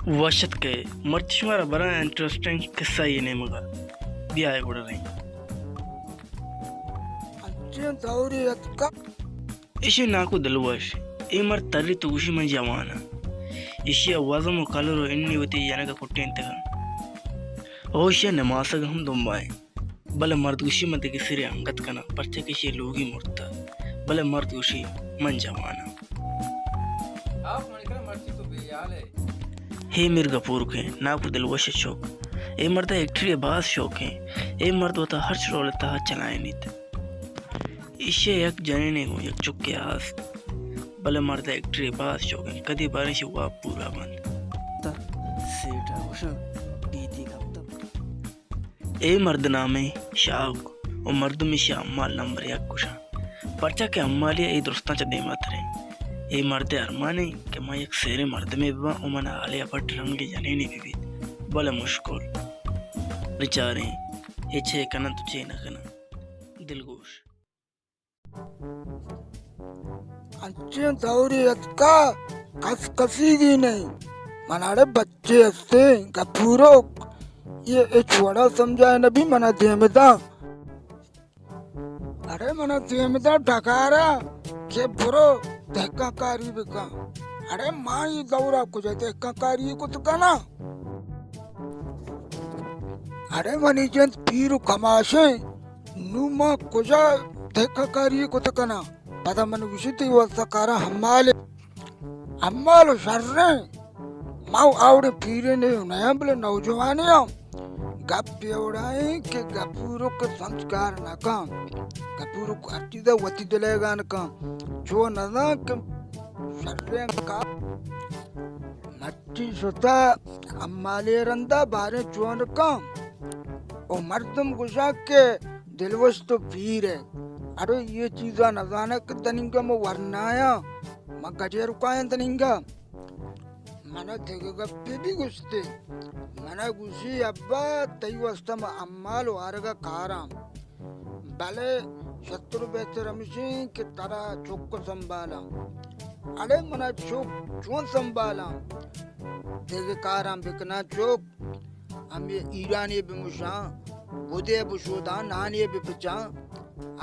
وش اتکے، مرچی شمارا براں انٹرسٹنگ قصہ یے نیمگا۔ بیائے گڑا رئیں۔ انچیں دورے اتکا۔ ایشی ناکو دلوش، اے مرد تری تو گوشی من جوان آں۔ ایشی ء وزم و کلر و انی وتی جنگ ء کٹینتگ انت۔ او ایشی ء نماسگ ہم دمبائیں۔ بلے مرد گوشی من دگہ سرے انگت کناں، پرچا کہ ایشی ء لوگی مرتہ۔ بلے مرد گوشی من جوان آں۔ آپ منی کرا مرچی تو بے حال ئے۔ ہے میر گپورکیں ناکو دلوش ء چک۔ اے مرد ء ایکٹری ء باز شوق ایں۔ اے مرد وتا ہرچ رول ء تہا چلائینیت۔ ایشی ء یک جنینے گوں یک چکے ہست، بلے مرد ء ایکٹری ء باز شوق انت، کدی باریں ایشی واب پورا بنت۔ تہ سیٹھ ء گوشاں گیتی کپتگ۔ اے مرد نامیں شاہک و مردم ایشی ء حمال نمبر یک گوشاں، پرچا کہ حمالی ء اے درستاں چہ دیماتریں۔ اے مرد ء ارمان انت کہ من یک سیریں مردمے بباں و من حالی ء پٹ رنگیں جنینے ببیت، بلے مشکل۔ بچاریں، اے چے کننت و چے نہ کننت۔ دلگوش۔ انچیں دورے اتکا، کس کسیگی نئیں۔ من اڑے بچے ہستیں، گپورک، یہ ہچ وڑا سمجھائے نبی، منا دیم داں۔ اڑے منا دیم داں ڈگارا کہ برو دہکان کاری بکن۔ اڑے ما یہ دورا کجا دہکان کاری کت کناں؟ اڑے منی جند پیر و کماشیں، نوں ما کجا دہکان کاری کت کناں؟ پدا من گوشی تئی واسطہ کاراں حمالے۔ حمال و شریں۔ ما آوڑیں پیریں نیاں، بلے نوجوانے آں۔ گپ اے وڑا ایں کہ گپورک سنسکار نہ کن۔ گپورک ہر چیزا وتی دلیگا نہ کن۔ چو نزان کہ شریں کار۔ مرچی شتا حمالے رندا باریں چون کن۔ او مردم گوشاں کہ دلوش تو پیر ئے۔ اڑے یہ چیزا نزانہ کہ تنینگا من ورنایاں، من گجیرکایاں تنینگا۔ منا دگہ گپے بھی گوشتے۔ منا گوشی ابا تئی واسطہ من حمال و آرگا کاراں۔ بلے شتر و بہتر ہمشیں کہ ترا چک سنبھالاں۔ اڑے منا چک چون سنبھالاں؟ دگہ کاراں بکناں چک، ہمے ایرانے بمشاں، گدے بشوداں، نانے بپچاں۔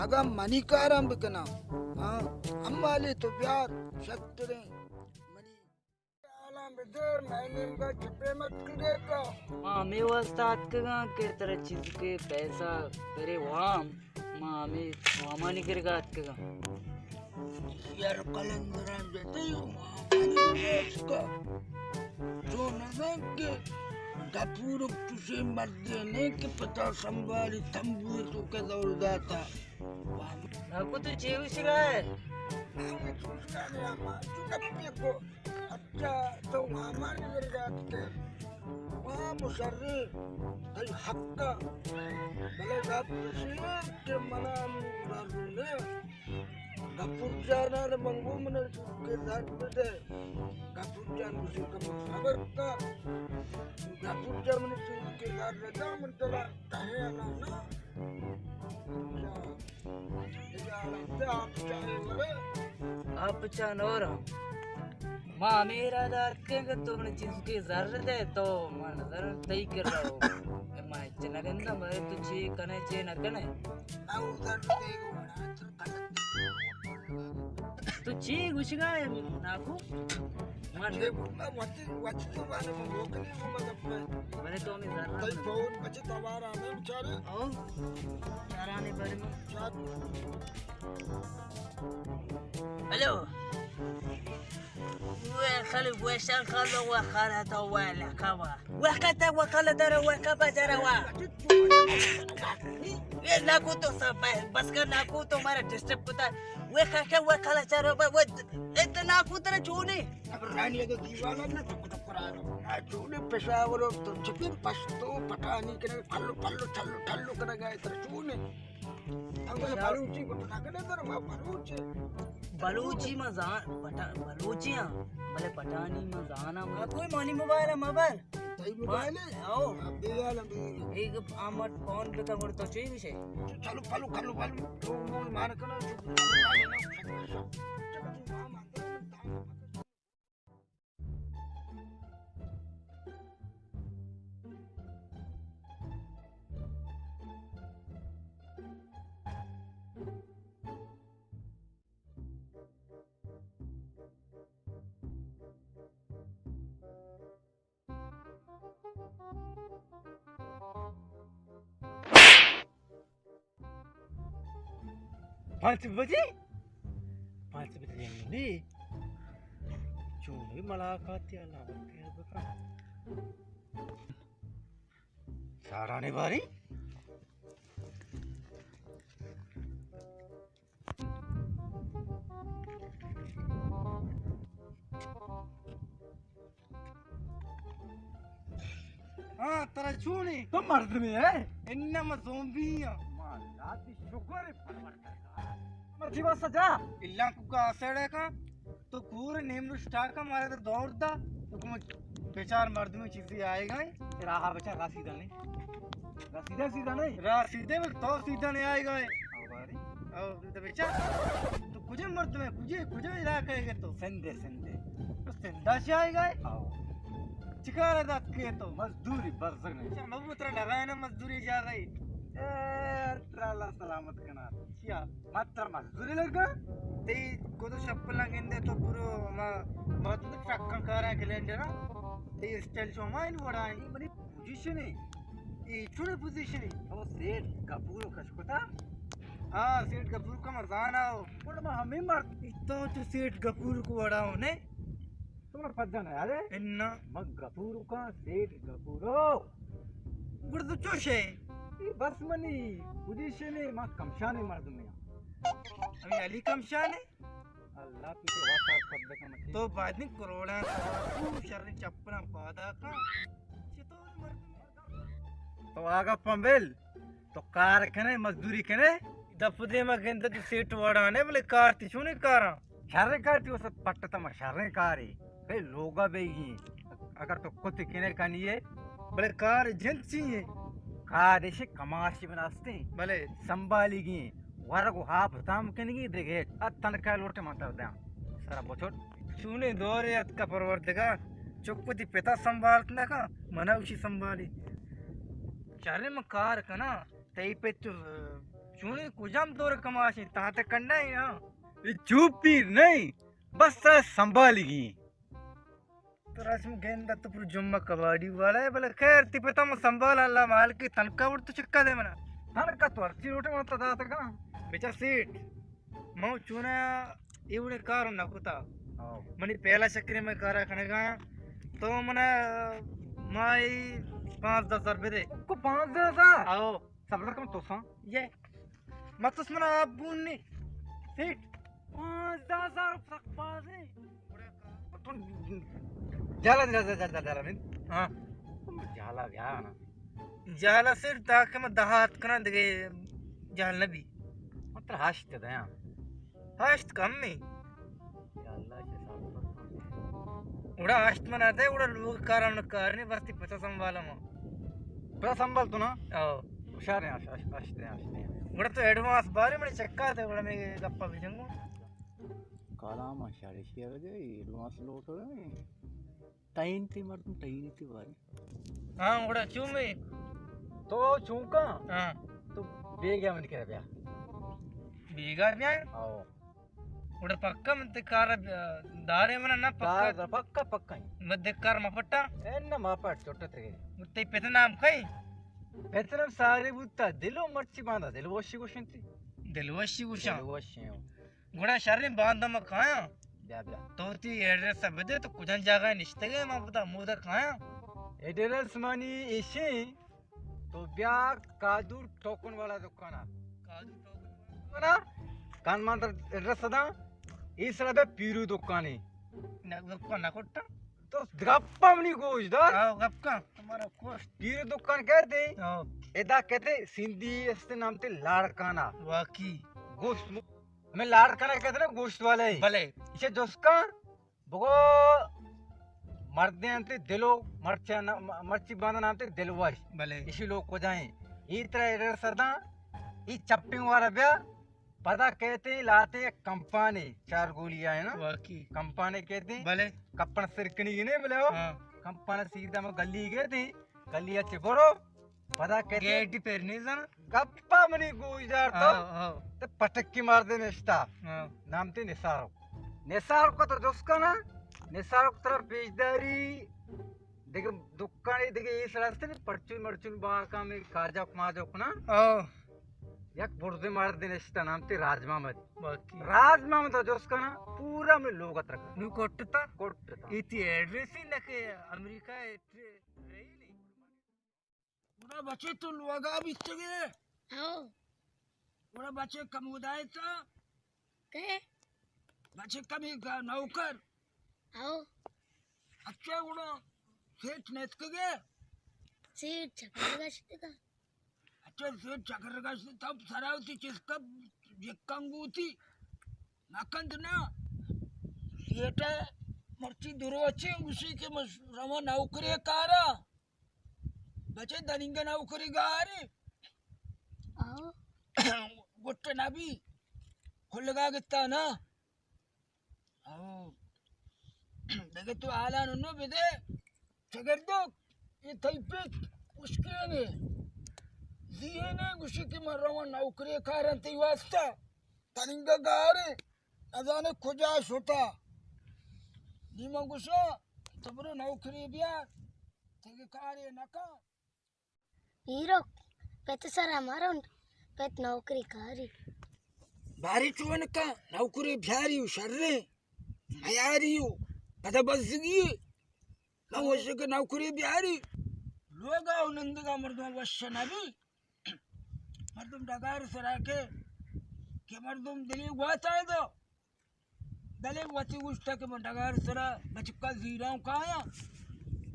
اگاں منی کاراں بکناں، ہاں، حمالے تو بیار، شتریں۔ منی حالاں بدر، مئے نیمگا چہ پیمتکگے کا۔ ما ہمے واسطہ آتکگاں کہ ترا چیزکے پیسہ برے وام، ما ہمے وامانی کرگا آتکگاں۔ یار قلندراں جتئی وامانی کرگا اتکا۔ تو نزان کہ گپورک چوشیں مردے نہ کہ پتا سنبھالی تمبوئے توکا دور داتا۔ ناکو تو چے گوشگا ئے؟ من چوشگا نیاں، ما چو گپے کو۔ اچھا، تو وامانی کرگا اتکے۔ وام و شریں، تئی حق ء۔ بلے گپ ایش انت کہ منا نوں زر نہ۔ گپور جان ء من گوں من سوکے زر بدے۔ گپور جان گوشی کمو صبر کن۔ گپور جان من سوکے زر ندا، من ترا تہے انا نہ۔ آپ چا نورا۔ ما ہمے ارادہ ارتکیں کہ تو منی چیزکے زر دے، تو من زر تئی کرا ہو۔ ما ہچ نہ گنداں، بارے تو چے کنے، چے نہ کنے۔ تو چے گوشگا ئے ناکو؟ من چے گوشگا، وتی، وتی زبان من گوکنی کو مطلب میں۔ بلے تو ہمیں زر نہ تئی دے۔ بہت بچے توار آنے بیچارے۔ او، چارانے بارے میں۔ چار۔ ہلو۔ ویل خلی گوشن خلو و خلطو و لکوا۔ وقت و خلطر و کبا جروا۔ اے ناکو تو سب بس کر، ناکو تو مارا ڈسٹرب کتا۔ وے خاکہ وے خلطر و وے ات ناکو ترا چونے۔ اب رانی اگر دیوانا نہ تو کتا قرآن۔ آ چونے پشاور تو چپن پشتو پٹانی کرے پھلو پھلو ٹھلو ٹھلو کرے گئے ترا چونے۔ ہم بلے بلوچی گوشت نہ کنے در ما بلوچ۔ بلوچی ما زان، پٹا-، بلوچی ہاں، بلے پٹانی ما زاناں ما۔ کوئی مانی موبائل ہے، ما بر۔ تئی موبائل ہے؟ او۔ بے حال ہم بے حال۔ ایک آمد فون بکن گڑ تو چوئی گوشے؟ چلو، پلو، کلو، پلو، تو مول مان کنا، چپ، چپ، چپ، چپ۔ 嗯。پنچ بجے؟ پنچ بجے نہیں۔ چونی ملاقات یا اللہ خیر بکا۔ سارا نے باری۔ ہاں، ترا چونی؟ تو مردمے ئے؟ اناں، ما زومبی آں۔ ما اللہ تی شکر اے پروردگار۔ مرچی بس جا۔ اللہ کو کا اسڑے کا، تو کور نیم روش ٹاکا مارے تو دور دا، تو کم بچار مردمی چیزی آئے گا۔ راہ بچار رسیدہ نہیں۔ رسیدہ سیدھا نہیں۔ راہ سیدھے بل تو سیدھا نہیں آئے گا۔ او باری۔ او، تو بچار۔ تو کجے مردمے، کجے، کجے علاقہ ئے تو؟ سندھے، سندھے۔ تو سندھا چہ آئے گا؟ او۔ چکار دات کے تو؟ مزدوری بزگ نہیں۔ اچھا، مبو ترا لگائے نا مزدوری جا گئی۔ اے، ترا اللہ سلامت کنا۔ کیا؟ متر مزدوری لگا؟ تئی گدو شپلاں گندے تو برو، ما، ما تو ٹرکاں کاراں کلینڈر نا۔ تئی اسٹائل شو ما ان وڑا ہیں۔ منی پوزیشن ہے۔ اے چوڑے پوزیشن ہے۔ او سیٹ گپورو کش کتا؟ ہاں، سیٹ گپور کا مزانا ہو۔ پر ما ہمیں مرد۔ تو تو سیٹ گپور کو وڑا ہو نے؟ تمہارا پتہ نہ یاد ہے؟ انا۔ ما گپورو کا سیٹ گپورو۔ گڑ تو چوش ہے؟ اے بس منی پوزیشن ہے، ما کمشانے مردم ہے۔ ہمیں علی کمشان ہے؟ اللہ تو تو واسا پتہ کم ہے۔ تو بعد نہیں کروڑا تو شر چپنا پادا کا۔ چطور مردم ہے؟ تو آگا پمبل۔ تو کار کنے، مزدوری کنے؟ دپ دے ما گندہ تو سیٹ وڑانے، بلے کار تی چونے کاراں؟ شریں کار تی، اسے پٹتا ما شریں کاری۔ کئی لوگا بیگی، اگر تو کت کنے کنی ہے۔ بلے کار جنسی ہے؟ کار ایشی کماشی بناستے۔ بلے۔ سنبھالی گی، ورگ و ہاپ تام کنگی دگہ۔ ات تنکا لوٹے من تر دیاں۔ سرا بچوٹ۔ چونے دورے اتکا پروردگار، چک وتی پتا سنبھالت نہ کن، منا اوشی سنبھالی۔ چارے من کار کنا، تئی پت چونے کجام دور کماشیں، تاں تے کنڈا ہے نا۔ اے چوپ پیر نہیں، بس سرا سنبھالگی۔ تو رسم گند تو پر جمعہ کباڑی والا ہے، بلے خیر تی پتا من سنبھال اللہ مالکی تنکا وڑ تو چکا دے منا۔ تنکا تو ہرچی لوٹے من تدا تکا۔ بچا سیٹ۔ من چونا اے وڑیں کار نہ کتا۔ ہاں۔ منی پہلا چکرے میں کارا کنگا۔ تو منا مائی پانزدہ ہزار بدے۔ کو پانزدہ ہزار؟ آؤ۔ صبر کم تو سا۔ یہ۔ مت اس منا آپ بون نہیں۔ سیٹ۔ پانزدہ ہزار سک باز ہے۔ تو جالا، جالا، جالا، جالا، جالا، نہیں؟ ہاں۔ جالا بیا نا۔ جالا صرف تاکہ میں دہات کنا دگے جال نبی۔ مطلب ہشت دیا۔ ہشت کم میں۔ یا اللہ، چہ سال پر۔ اڑا ہشت من آتے، اڑا لوگ کارا من کار نہیں، بس تی پتا سنبھالا ما۔ پتا سنبھال تو نا؟ او۔ ہوشیار ہیں، اش، اش، اش دے، اش دے۔ اڑا تو ایڈوانس بارے من چکا تے، اڑا میں گپا بجنگو۔ کالا ما شارے شیئر دے، ایڈوانس لوٹ رہے ہیں۔ ٹائن تے مردم، ٹائن تے بارے۔ ہاں، گڑا چون میں؟ تو چون کا؟ ہاں۔ تو بیگا من کرا بیا۔ بیگا بیا؟ آؤ۔ گڑا پکا من تے کار دارے منا نہ پکا؟ دار، دار، پکا، پکا ہی۔ من تے کار ما پٹا؟ اے نہ ما پٹ، چھوٹا ترے۔ تے پت نام کئی؟ پت نام سارے بوتا، دلو مرچی باندا، دل وشی گوشنتی۔ دل وشی گوشاں؟ دل وشی ہوں۔ گڑا شریں باندا ما کایاں۔ بیا، بیا۔ تو تی ایڈریس بدے، تو کجن جاگہ نشتگے، ما بدا مودا کایاں۔ ایڈریس مانی ایشی، تو بیا کادو ٹوکن والا دکانا۔ کادو ٹوکن والا؟ کان مان در ایڈریس دا، ای سرا بیا پیرو دکانی۔ نہ، دکان نہ کٹا۔ تو گپا منی گوش دار۔ آؤ، گپ کن۔ تمہارا کوشت۔ پیرو دکان کہتے؟ آؤ۔ ادا کہتے سندھی است نام تے لاڑکانہ۔ واقعی۔ گوشت م-، ہمیں لاڑکانہ کہتے نا گوشت والے۔ بلے۔ اسے جس کا بگو مردیں انتے دلو مرچی نا-، م-، مرچی باندا نام تے دلوش۔ بلے۔ اسی لوگ کجائیں۔ ای ترا ایڈریس سرداں، ای چپیں وارا بیا۔ پدا کہتے لاتے یک کمپانے، چار گولی آئے نا؟ واقعی۔ کمپانے کہتے؟ بلے۔ کپن سرکنی گنے بلے ہو؟ ہاں۔ کمپانے سیدھا میں گلی گئے تھے، گلی اچھے برو، پدا کہتے؟ گیٹ پر نہیں زن؟ گپا منی گوش دار تو۔ ہاں، ہاں۔ تو پٹکی مار دے نشتا۔ ہاں۔ نام تے نثار۔ نثار کو تو جس کا نا؟ نثار کو ترا پیش داری دگہ دکانے دگہ اے سرا است نہ، پرچون مرچون بانکا میں کاجوک ماجوک نا۔ او۔ یک برزیں مردے نشتہ، نام تی راج محمد۔ باقی راج محمد ءَ جست کناں، پورا مئے لوگ ءَ ترک۔ نو کٹتا؟ کٹتا۔ ایتی ایڈریس ہی نہ کہ امریکہ ءَ ٹرے-، ٹرین ءَ۔ گڑا بچے تو لوگا بیتگے؟ ہو۔ گڑا بچے کمودا ایتا؟ کئے؟ بچے کمی کا نوکر؟ ہو۔ اچھا، گڑا سیٹھ نیتکگے؟ سیٹھ چکر گشتگا۔ اچھا، سیٹھ چکر گشت، تب سرا وتی چست کپ یکانگوتی۔ مکند نا۔ سیٹھ مرچی دروچے گوشی کہ من رواں نوکرے کارا۔ بچے دننگا نوکری گاری۔ آو۔ گٹ نبی۔ کلگا گتا نا۔ آو۔ دگہ تو حالا نو بدے۔ چگردو، اے تئی پت اشکینے۔ زینے گوشی کہ من رواں نوکری کارن تئی واسطہ۔ دننگا گارے۔ نزانے کجا شتا۔ نی من گوشاں، تو برو نوکری بیار۔ تگہ کارے نکن۔ ہیرو، پت سرا مرون، پت نوکری کاری۔ باری چون کن، نوکری بیاری و شریں، میاری و پدا بزگی۔ من وش کہ نوکری بیاری۔ لوگا و نندگا مردم وش نبی۔ مردم ڈگار سرا کہ، کہ مردم دلی گواتا دو۔ بلے وتی گوشتہ کہ من ڈگار سرا بچکا زیراں کایاں۔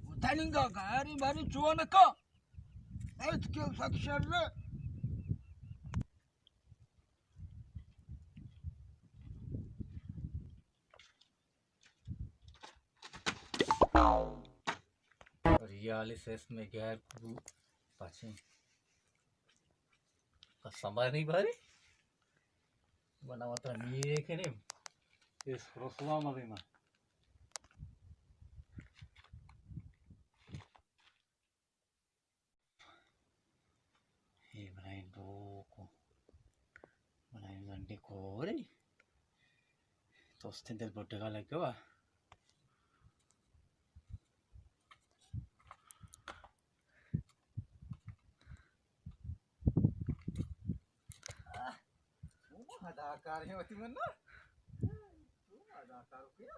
و دننگا گاری باری چون کا۔ ایت کہ سک شر۔ ریالی سیس میں گیر کو پاچیں۔ قسم باری باری۔ بنا وطن یہ کہ نیم۔ اس رسوا مدینہ۔ اے بنائیں ڈوکو، بنائیں گنڈے کورے۔ توستیں دل بڈگا لگے وا۔ آہ، شما اداکار ہیں وتی من نا۔ شما اداکار ہو کیا؟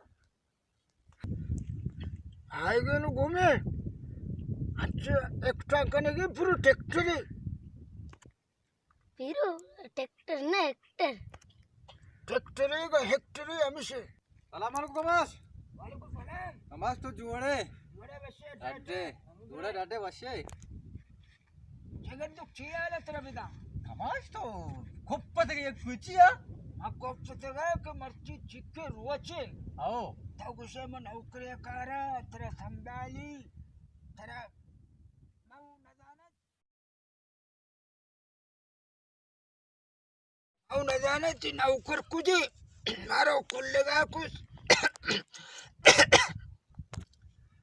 آئیگے نو گومے۔ اچھا، ایکٹا کنگی پورو ٹریکٹری۔ پیرو، ٹریکٹر نہ، ایکٹر۔ ٹریکٹری کا ہیکٹری ہمیشہ۔ سلام علیکم کماش۔ وعلیکم سلام۔ کماش تو جوڑے؟ جوڑے بشے، ڈاڈے۔ جوڑے ڈاڈے بشے۔ جگر تو چی حال ہے ترا بدا؟ کماش تو کپ پتگے یک سوچی ہا؟ ما کپ پتگا کہ مرچی چکے روچے۔ او۔ تو گوشے من نوکری کارا، ترا سنبھالی، ترا من نزانا۔ او نزانا تی نوکر کجے؟ مارو کلگا کس۔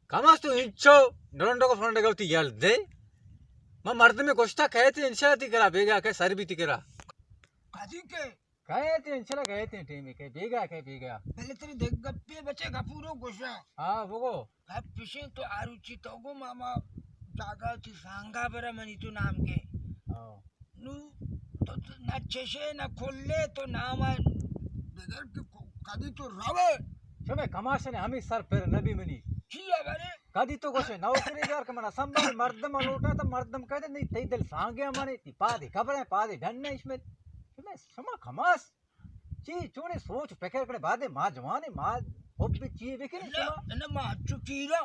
کماش تو انچو ڈرنڈو کو فرنڈ گوتی یل دے۔ ما مردمے گوشتا کہتے انشاء تی کرا بیگا کہ سر بی تی کرا۔ کدی کے؟ کہتے انشاء اللہ کہتے ٹیمی کہ بیگا کہ بیگا۔ بلے تری دیکھ گپے بچے گپورو گوشا۔ ہاں، بگو۔ گپ پشیں تو آروچی تو گو ماما جاگا تی سانگا برا منی تو نام کے۔ ہاں۔ نو تو، تو نہ چشے نہ کلے تو نام بگر کہ ک-، کدی تو روے۔ شمے کماشنے ہمیں سر پر نبی منی۔ چی ہے برے؟ کدی تو گوشے نوکری دار کہ منا سنبھال مردم لوٹا تو مردم کہتے نہیں تئی دل سانگے منے تی پادے خبریں پادے ڈن نہیں اس میں۔ شمے شما کماش۔ چی چونے سوچ پکر کنے بعد ما جوانے ما حب چی بکنے نہ، شما؟ نہ، ما چو پیرا۔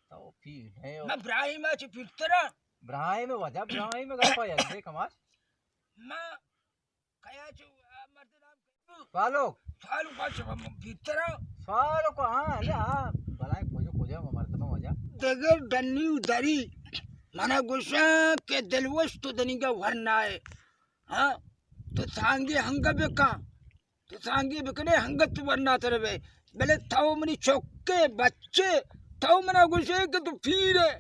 تو پیر ہے۔ ما ابراہیم چ پیرترا۔ ابراہیم وجہ، ابراہیم گپا یل دے کماش۔ ما کیا چو، آ، مرد نام فاروق۔ فاروق چ پیرترا۔ فاروق، ہاں، لے، ہاں، بلائیں کجو کجو مردم وجہ۔ دگر ڈنی و دری۔ منا گوشاں کہ دلوش تو دنیگا ورنائے۔ ہاں، تو سانگے ہنگا بکن، تو سانگے بکنے ہنگت ورنا تر بے، بلے تو منی چکے بچے، تو منا گوشے کہ تو پیرے۔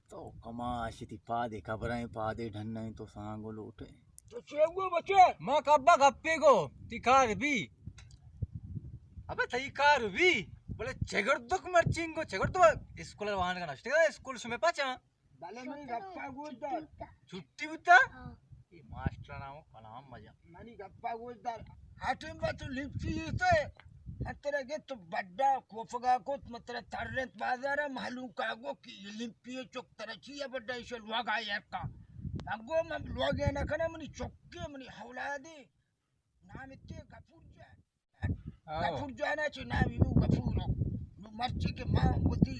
تو کماش تی پادے خبریں پادے ڈھنیں تو سانگو لوٹے۔ تو چے گو بچے؟ ما کبا گپے گو، تی کار بی۔ ابے تئی کار بی، بلے چگردک مرچینگو، چگردک اسکول وانگا نشتے، اسکول شمے پچاں۔ بلے منی گپا گوش دار۔ چھٹی بوتا؟ ہاں۔ اے ماسٹر نام کلام مجا۔ منی گپا گوش دار۔ ہاٹیں با تو لپسی ایتے۔ ہر ترا گت تو بڈا کوفگا کت، مترا ترنت بازارا، مہلوک آگو کہ یہ لپی چک ترا چی ہے بڈا ایشو لوگا یرکا۔ من گو من لوگے نہ کنا، منی چکے، منی اولادے۔ نام تے گپور جان۔ آؤ۔ گپور جانا چہ نامی بو گپور۔ نو مرچی کہ ما وتی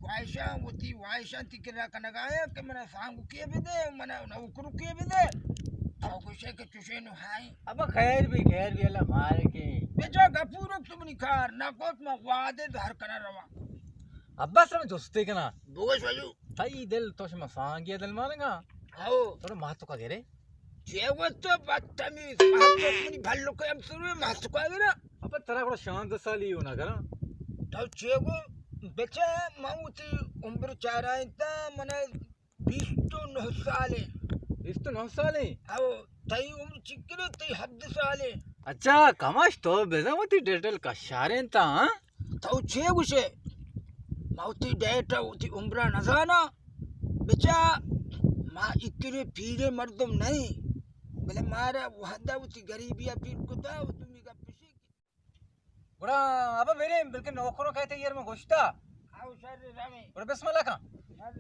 خواہشاں، وتی واہشاں تی کرا کنگایا کہ منا سانگو کے بدے، منا نوکرو کے بدے۔ تو گوشے کہ چوشے نو ہائی۔ ابا خیر بھی، خیر بھی، اللہ مالک ہے۔ بچا گپور تو منی کار نہ کوت، ما وعدے دھر کنا رواں۔ ابا سر میں دوستی کنا۔ بوش وجو۔ تئی دل توش ما سانگی دل مانگا۔ آؤ۔ تھوڑا ماتو کا گرے۔ چے گوشت تو بدتمیز؟ ماتوک منی بھلوک ہمسروے، ماتوکا گرا۔ ابا ترا گڑا شانزدہ سالی ہو نہ کراں۔ تو چے گو بچا، من وتی عمر چارائینتا، من بیست و نہ سالے۔ بیست و نہ سالے؟ او، تئی عمر چکرے، تئی حد سالے۔ اچھا، کماش تو بزن وتی ڈیٹیل کشارینتا، ہاں؟ تو چے گوشے؟ ما وتی ڈیٹ ء وتی عمر ء نزاناں۔ بچا، ما اتنے پیریں مردم نہ ایں، بلے مارا وہدا وتی گریبی ء پیر کتا و دومی گپ اشی۔ گڑا ابا میرے بلکہ نوکروں کہتے یار میں گوشتا۔ آؤ شر رمے۔ گڑا بسم اللہ کن۔ شر۔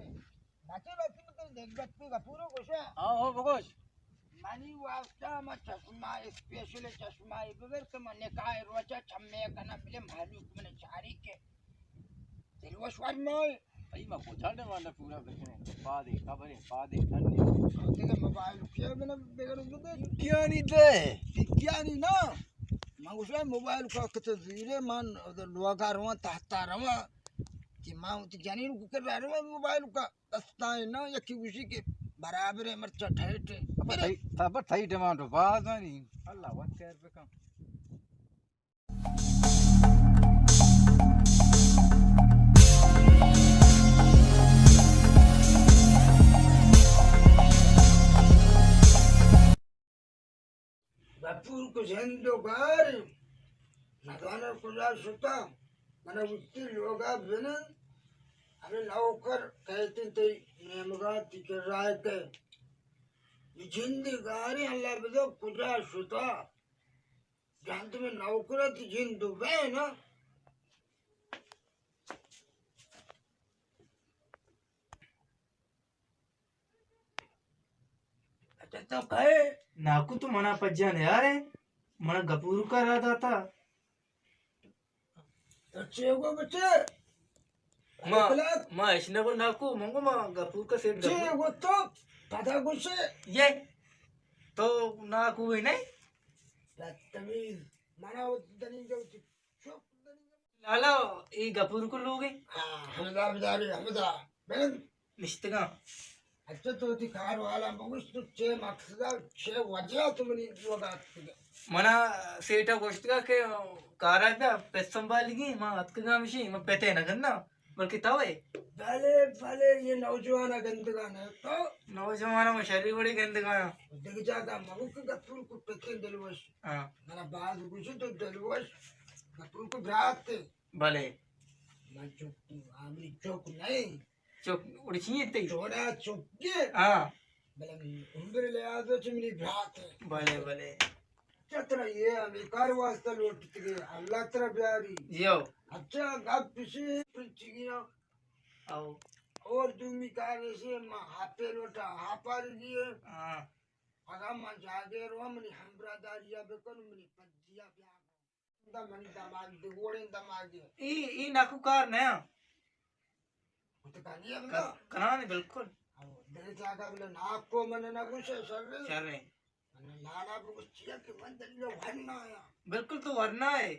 بچے بچے مطلب دیکھ گپی گپورو گوشا۔ ہاں، ہو بگوش۔ منی واسطہ ما چشمہ، اسپیشل چشمہ ای بگر کہ من نکاح روچا چمے کنا، بلے مہلوک من چاری کے دلوش ورنائے۔ بھائی ما کجا ڈیمانڈ پورا بکنے؟ پادے خبریں، پادے ٹھنڈے۔ دیگہ موبائل کیا بنا بگر بدے؟ کیا نہیں دے؟ کیا نہیں نا؟ من گوشا موبائل کا کتے زیرے، من لوگا رواں، تحتا رواں کہ ما وتی جنین کو کر رہا رواں موبائل کا۔ دستائیں نا، یکی گوشی کہ برابر ہے، مرچا ٹھیٹ ہے۔ ابا تھئی، ابا تھئی ڈیمانڈ باز آنی۔ اللہ وت خیر بکن۔ گپور کو جند و گار، نزاناں کجا شتا، منا وتی لوگا بنند، ہمے نوکر کہتیں تئی نیمگا تی کرا کئے۔ یہ جند گاریں اللہ بزاں کجا شتا، جند میں نوکر تی جند و بے نا۔ اچھا، تو کئے؟ ناکو تو منا پجا نیارے، منا گپورکا را داتا۔ تو چے گو بچے؟ ما، اخلاق۔ ما اش نگو ناکو، من گو ما گپورکا سیٹ چے گپور۔ گو تو؟ پدا گوشے۔ یہ، تو ناکو ہی نہیں؟ بدتمیز۔ منا وہ دنی جو چپ دنی جو۔ لالا، اے گپورکو لوگ ایں؟ ہاں، ہمدا بداری، ہمدا۔ بند۔ نشتگاں۔ اچھا، تو وتی کار والا بگوش، تو چے مقصد ء چے وجہ ء تو منی لوگ ء اتکگ ئے؟ منا سیٹھ ء گوشتگ کہ کار ء بیا، پت سنبھالگی، ما اتکگاں ہمشی، ما پت ء نہ گنداں، بلکہ تو ئے۔ بلے، بلے، یہ نوجوان ء گندگا نہ تو۔ نوجوان ء ما شری وڑے گندگا۔ دگہ جاگہ مگو کہ گپور کو پتیں دلوش۔ ہاں۔ منا باز گوشی تو دلوش، گپور کو برات ئے۔ بلے۔ من چک، آمری چک نہیں۔ چک، اڑے چی انت؟ چوڑا چکے۔ ہاں۔ بلے عمر لحاظ چہ منی برات ئے۔ بلے، بلے۔ چترا یہ ہمیں کار واسطہ لوٹتگے، اللہ ترا بیاری۔ یو۔ اچھا، گپ پشی پرچگیاں۔ او۔ اور دومی کار ایسے ما ہاپے لوٹا، ہاپار دیے۔ ہاں۔ اگا ما جاگے رو منی ہمبراداریا بکن، منی پجیا بیا۔ دا منی دماغ دے، گوڑیں دماغ دے۔ ای، ای ناکو کار نیا۔ تو کنی اب نا؟ ک-، کنانے بالکل۔ او، دل جاگا بلے ناکو من نہ گوشے شر۔ شر۔ من لالا بگوش چیا کہ من دل ورنا آیا۔ بالکل تو ورنا ہے۔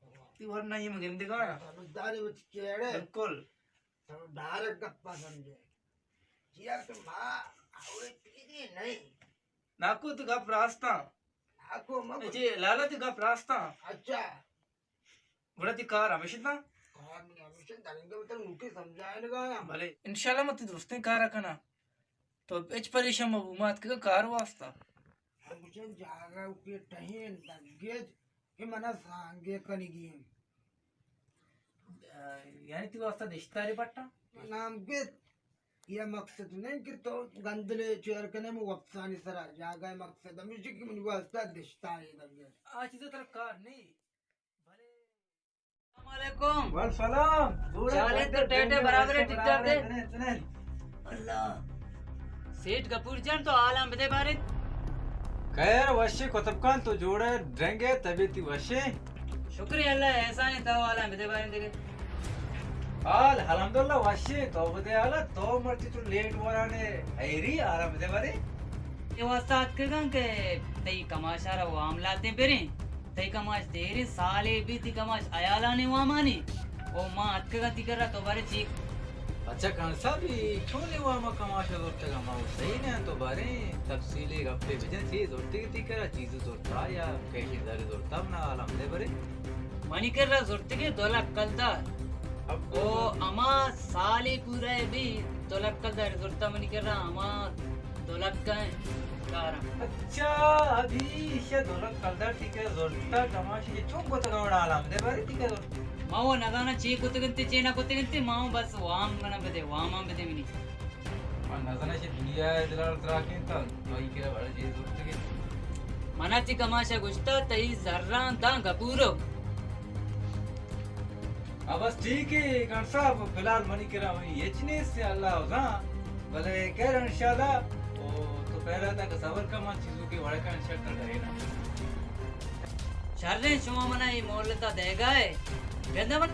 او۔ تی ورنا ہی مگندگا۔ سمجھداری وچ کیڑے۔ بالکل۔ تو ڈائریکٹ گپا سمجھے۔ چیا کہ ما اوے پیدی نہیں۔ ناکو تو گپ راستاں۔ ناکو مگو۔ جی لالا تو گپ راستاں۔ اچھا۔ گڑا تی کار ہمیش انت؟ کار منی ہمیش انت، دنگے وتر موٹی سمجھائینگا آں۔ بلے، انشاءاللہ من تی درستیں کار ء کناں۔ تو ہچ پریشان مبو، ما اتکگاں کار واسطہ۔ ہمیش انت جاگہ اوکے ٹہین دگیج کہ منا سانگے کنگی انت۔ یعنی تی واسطہ دشتاری پٹا؟ نام گیت۔ یہ مقصد نہیں کہ تو گندلے چیر کنے، من وپسانی سرا جاگہ، مقصد ہمیشہ کہ منی واسطہ دشتا ہے دگہ۔ آ چیزا ترا کار نہیں۔ بھلے۔ السلام علیکم۔ وعلیکم السلام۔ چالے تو ٹیٹے برابر ہے، ٹھیک ٹھاک دے۔ اللہ۔ سیٹھ گپور جان، تو حالاں بدے بارے۔ خیر، وشے کتب کان، تو جوڑے، ڈرنگے، طبیعتی وشے۔ شکر اللہ، احسان ہے، تو حالاں بدے بارے دیگے۔ حال الحمدللہ وشے، تو بدے حالا، تو مرچی تو لیٹ ورانے، ایری حالاں بدے بارے۔ یہ واسطہ اتکگاں کہ تئی کماشا را وام لاتیں بریں۔ تئی کماش دیریں سالے بیت، تئی کماش عیالانی وامانی۔ او ما اتکگاں تئی کرا، تو بارے چی؟ اچھا کان صاحب، ای چونیں وام کماش زرتگاں؟ ما او صحیح نہ تو باریں تفصیلی گپے بجن، چی زرتگی تئی کرا؟ چیز زرتا یا کیشی داری زرتا؟ منا حالاں دے بارے۔ منی کرا زرتگی دو لکھ کلدار۔ اب او اما سالے پورا بی دو لکھ کلدار زرتا منی کرا، اما دو لکھ کا ہیں کارا۔ اچھا، ابھی ایشا دو لکھ کلدار تئی کرا زرتا، کماشی چون کتگا وڑا؟ حالاں دے بارے تئی کرا زرتا۔ ما وہ نزانا چی کتگنتی، چی نہ کتگنتی، ما وہ بس وام منا بدے، وام ہم بدے منی۔ ما نزانا چی دنیا ہے دلال تراکیں تا، تو ای کرا بڑا چی زرتگی۔ منا چی کماشا گشتا، تئی زران داں گپورو۔ ہاں، بس ٹھیک ہے، خان صاحب، فی الحال منی کرا منی ہچ نیست، اللہ زان، بلے خیر انشاءاللہ، او تو پہلا تک صبر کن، من چیزوں کے وڑکا انشاءاللہ کرے نا۔ شریں، شما منا یہ مہلتا دے گا ہے، گندہ من،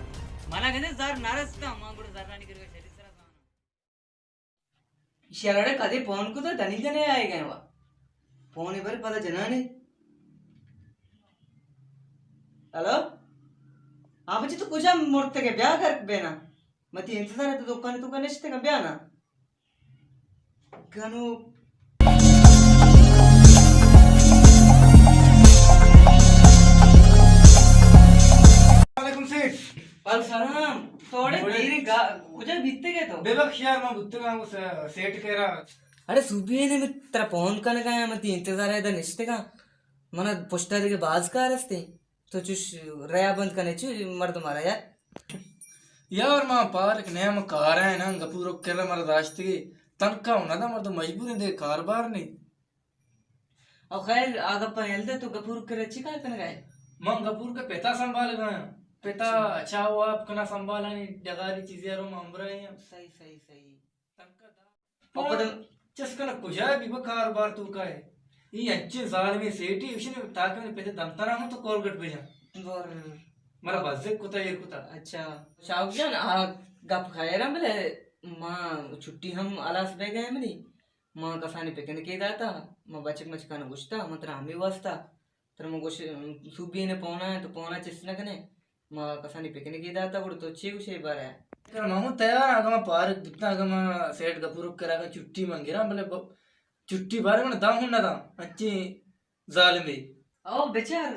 منا گندے زر نرستا، من گڑا زرانی کرگا شری سرا زانا۔ شرڑے کدی فون کو تو دنی جنے آئے گئے وا۔ فون بر پدا جنانے۔ ہلو؟ ہاں بچی، تو کجا مرتگے؟ بیا گھر بینا۔ متی انتظار ہے، تو دکان تو کنشتے کا، بیا نا۔ گنو۔ وعلیکم سیٹھ۔ وعلیکم سلام۔ توڑے بولے۔ دیرے گا-، کجا بیتے گئے تو؟ بے بخش یار، ما بوتگا ہوں س-، سیٹھ کہہ رہا۔ اڑے سوبی نے میں ترا فون کنگا، متی انتظار ہے، دا نشتگا۔ منا پشتا دیگه باز کار استے۔ تو چوش ریا بند کنے چو مردم آرا یار۔ یار ما پارک نیم کارا ہے نا، گپورک کرا مرا داشتگی۔ تنکا ہوں ندا، مردم مجبور ہیں دے، کاربار نہیں۔ او خیر، آ گپا ہیل دے، تو گپورک کرا چی کار کنگا ہے؟ من گپورک پتا سنبھال گیا۔ پتا اچھا۔ چاہ و آپ کنا سنبھالانی، ڈگاری چیزیں رو من امرا ہیں۔ صحیح، صحیح، صحیح۔ تنکا دا۔ او پدا چس کنا کجا بی بہ کاروبار تو کا ہے؟ ای انچیں ظالمیں سیٹی، اشی نے تاکہ من پتے دمترا ہوں تو کولگٹ بجا۔ ور۔ مرا بزک کتا، ایر کتا۔ اچھا۔ شاہوک جان، آ گپ خیر ہیں، بلے ما چھٹی ہم ہلاس بہ گئے منی۔ ما کسانی پکنکے داتا، ما بچک مچکانا گشتا، ما ترا ہمیں واسطہ۔ ترا من گوش، سوبی نے پونا ہے تو پونا چست نہ کنے۔ ما کسانی پکنکے داتا گڑا تو چے گوشے بارے؟ ترا من ہوں تیار آں، اگاں ما پارک بوتاں، اگاں ما سیٹ گپورک کرا، اگاں چھٹی من گراں، بلے ب-، چھٹی بارے من داں ہوں نہ داں، انچیں ظالمے۔ او بچار،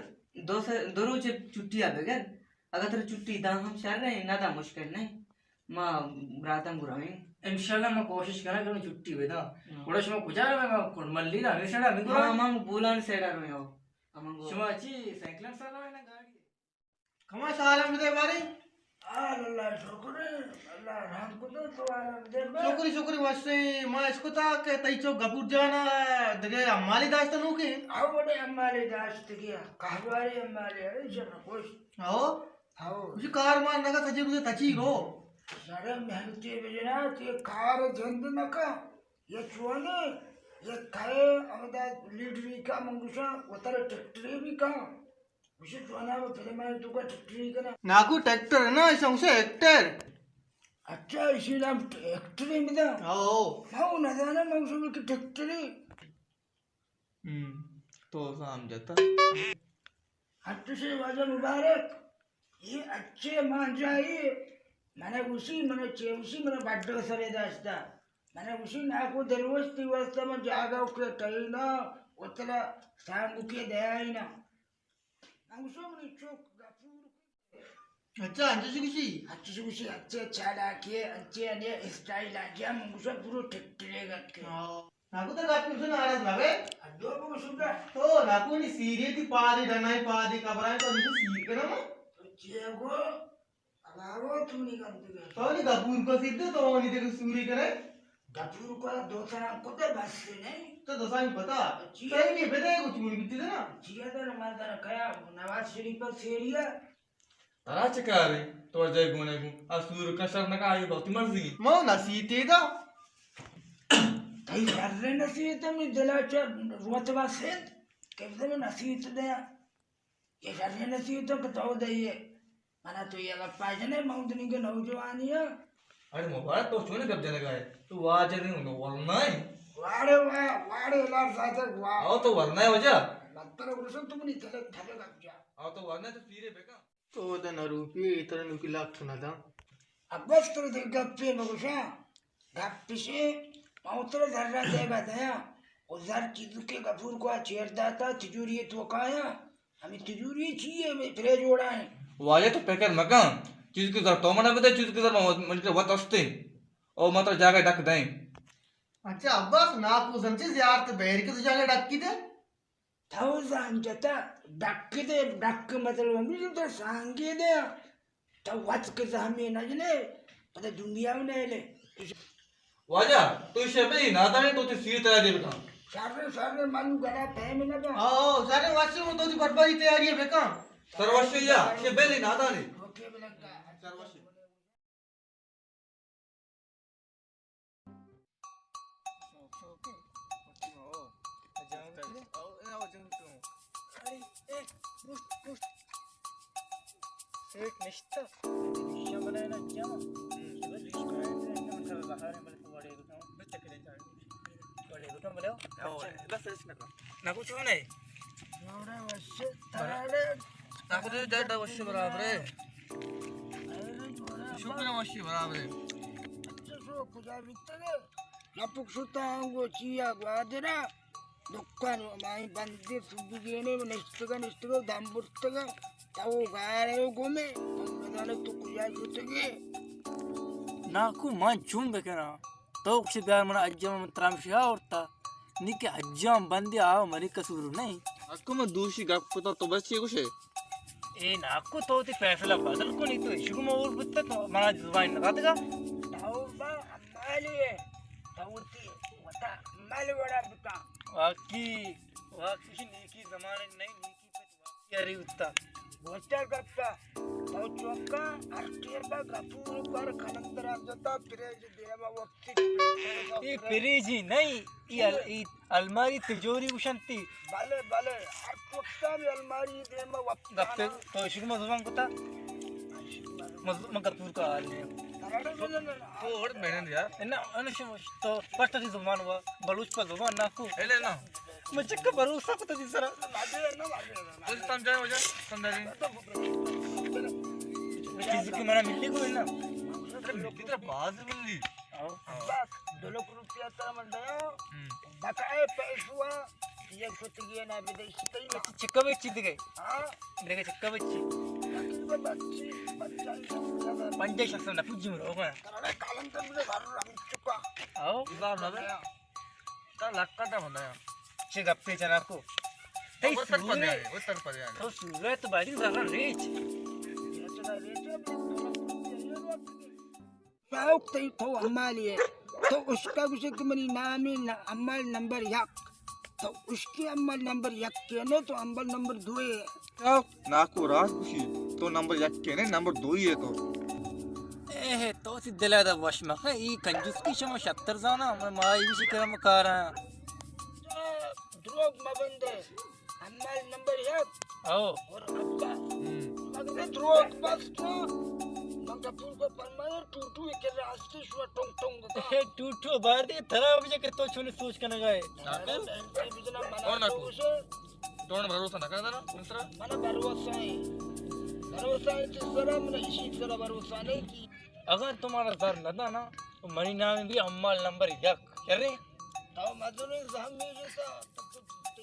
دو سے، دو روچ چھٹی آ بگر، اگاں ترا چھٹی داں ہم شر ہے، نہ داں مشکل نہیں۔ ما براتاں گراں۔ انشاءاللہ ما کوشش کراں کہ من چھٹی بداں۔ ہاں۔ گڑا شما کجا روے؟ ما کنڈ ملی را ہمیں سڑا ہمیں گراں۔ ہاں، ما بولان سیڈا روے ہو۔ ہمنگو۔ شما چی سائیکلن سر روئے نا گاڑی؟ کما سالم دے بارے؟ آل اللہ شکر، اللہ رحم کتو تو عالم دے بارے۔ شکری، شکری وشے، ما اشکتا کہ تئی چو گپور جانا دگے امالی داشتا نوکے؟ او بڑے امالی داشت گیا، کہواری امالی، ارے جن خوش۔ او؟ او۔ اسی کار مان نگا سجے روزے تچی رو۔ سر محنتی بجنا، تے کار جند نکا۔ یہ چونے، یہ کھے ہمدا لیڈری کا من گوشاں، وتر ٹریکٹری بھی کاں۔ گوشی چونا وہ پھر میں تو کا ٹریکٹری کنا۔ ناکو ٹریکٹر ہے نا، ایسا اسے ایکٹر۔ اچھا، اسی نام ٹریکٹری میں دا۔ او۔ ہاں، نہ جانا میں اسے کہ ٹریکٹری۔ ہم، تو سمجھتا۔ ہتو سے واجہ مبارک، یہ اچھے مانجائی، منا گوشی، منا چے گوشی، منا بڈو سرے داشتا۔ منا گوشی، ناکو دلوش تی واسطہ من جاگا کے ٹہینا، اتلا سانگو کے دیائینا۔ من گوشو، منی چوک گپور۔ اچھا، انچش گوشی؟ انچش گوشی، اچھے چالاکے، انچے انے اسٹائل آ گیا، من گوشو پورو ٹھٹرے گت کے۔ ہاں۔ ناکو تو گپ گوشو ناراض مبے۔ ادو کو گوشو دا۔ تو ناکو نی سیری تی پادی ڈنائی پادی کبرائے تو نی سیر کنا ما۔ تو چیئے گو؟ ابا وہ تو نی گندگے۔ تو نی گپور کو سیر دے تو نی تے سوری کرے۔ گپور کو دو سران کتے بس سے نہیں۔ تو دو سران پتا؟ جی۔ تو یہ بدے کو چون بیتی نا؟ جی ادھر مردر کیا نواز شریف پر سیریا۔ ترا چه کارے؟ تو جای گونه گون۔ آ سور کشر نکا، آئی بہتی مرضی۔ مو نصیحتے دا۔ تئی شر نصیحت می دلا چا روت واسد۔ کہ بدے من نصیحت دیا۔ یہ شر نصیحت کہ تو دئیے۔ منا تو یہ گپا جنے، من دنی کے نوجوانی ہے۔ ارے مبارک، تو چون گپ جنگا ہے؟ تو واجہ نہیں، ورنا ہے۔ واڑے واڑے، واڑے لار ساتھ واہ۔ او تو ورنا ہے وجہ۔ متر گوشن تم نہیں چلے، تھلے گپ جا۔ او تو ورنا ہے تو پیرے بیکا۔ تو اود ء نہ روپی، اے ترا نوکی لک نہ داں۔ ابس ترا دگہ گپے مہ گوشاں۔ گپ اش انت، من ترا زر ء دیگ ء دیاں۔ و زر چیزکے گپور کو ء چیر داتا، تجوری ء توکا یاں۔ ہمے تجوری چی ء؟ ہمے پرے جوڑا ہیں۔ واجہ تو پکر مکن، چیزکے زر تو منا بدے، چیزکے زر من، من وت استیں۔ او من ترا جاگہ ڈک دیں۔ اچھا ابس، ناکو زن چی زیارت بیر کے تو جاگہ ڈکی دے؟ تو زان جتا، ڈک دے، ڈک مطلب ہمیش تو سانگے دے، تو وت کے زہمی نہ جنے، پتہ دنیا میں نہیں لے۔ واجہ، تو شے بے نادانے تو تے سیر ترا دے بکن۔ شر، شر، من گڑا پیم نہ با۔ آؤ، آؤ، شر، واشی تو تی بربادی تیاری بکن۔ سر واشی یا، شے بے نادانے۔ اوکے، بلکہ۔ سر واشی۔ نہ کچھ نہیں۔ ناکو تو جاڑا وشی برابر ہے۔ شکر ہے وشی برابر ہے۔ اچھا، شو کجا بیتگے؟ لپک شتا ہوں گو چیا گوادرا۔ دکان مائی بندے سبی گینے نشتگا نشتگا دم برتگا۔ تو گارے گومے۔ تو کجا بیتگے؟ ناکو من چون بکناں؟ تو کچھ بیار من اجم من ترامشی آورتا۔ نی کہ حجام بندے آ منی قصور نہیں۔ اکو من دوشی گپ کتا تو بس چی گوشے؟ اے ناکو تو تی فیصلہ بدل کنی تو اشو کو مور بوتا تو منا زبان نہ داتگا۔ توبہ عملی ہے۔ تو تی وتا عمل وڑا بتا۔ واقعی، واقعی نیکی زمانے نہیں، نیکی پہ یاری اتا۔ گوشتہ گپتا، تو چوکا ہر ٹیبا گپور پر کلندر آ جتا، پریج دیما وقتی۔ اے پریجی نہیں، اے ال-، اے الماری تجوری گوشنتی۔ بلے، بلے، ہر چوکا بھی الماری دیما وقتی۔ گپتے تو شروع میں زبان کتا؟ مز-، من گپور کا حال نہیں۔ تو اور محنت یار۔ نہ، نہ، شما تو پشت تی زبان ہوا، بلوچ پر زبان نہ کو۔ اے لے نا۔ من چکا بھروسہ کتا تی سرا۔ تو سمجھائے وجہ، سمجھا جی۔ چیز کی منا ملی کوئی نا۔ ارے ملی ترا باز ملی۔ آؤ۔ بس، دو لکھ روپیہ ترا من دیا۔ ہم۔ بقائے پیسوا، یہ کتگی نا بدیشی تئی نا۔ چکا بچی دگے۔ ہاں۔ دگے چکا بچی۔ پنجاہ شخص نہ پوجی مرو۔ کالم تم نے گھر رم چکا۔ آؤ۔ تا لکا دا بندہ۔ چے گپے جناکو؟ تئی وہ تر پر سورے، آئے، وہ تر پر آئے۔ تو سورے تو باری زرا ریچ۔ شوق تئی تو حمالی ہے۔ تو اشکا گوشے کہ منی نامی ن-، حمال نمبر یک۔ تو اشکی حمال نمبر یک کے نے تو حمال نمبر دو ہے۔ ناکو راست گوشی، تو نمبر یک کے نے، نمبر دوئی ہے تو۔ اے تو تی دل ء دا وش مکن، ای کنجوس کی شما شتر زانا، من ما ای بشی کرم کارا۔ دروگ مبندے، حمال نمبر یک۔ او۔ اور ابا۔ ہم۔ مگر دروگ بس تو، من کپور کو پرمائے ٹوٹو کے راستے شو ٹونگ ٹونگ کا۔ اے ٹوٹو بار دے ترا وجہ کہ تو چون سوچ کنگا ہے۔ ناکو۔ اور ناکو۔ تو من بھروسہ نہ کنئے نا، من سرا؟ من بھروسہ ہے۔ بھروسہ ہے تو سرا، من اشی سرا بھروسہ نہیں کی۔ اگر تو مارا زر نہ دانا، تو منی نام بھی حمال نمبر یک۔ کرے؟ تو مدن زہم میں جتا، تو کچھ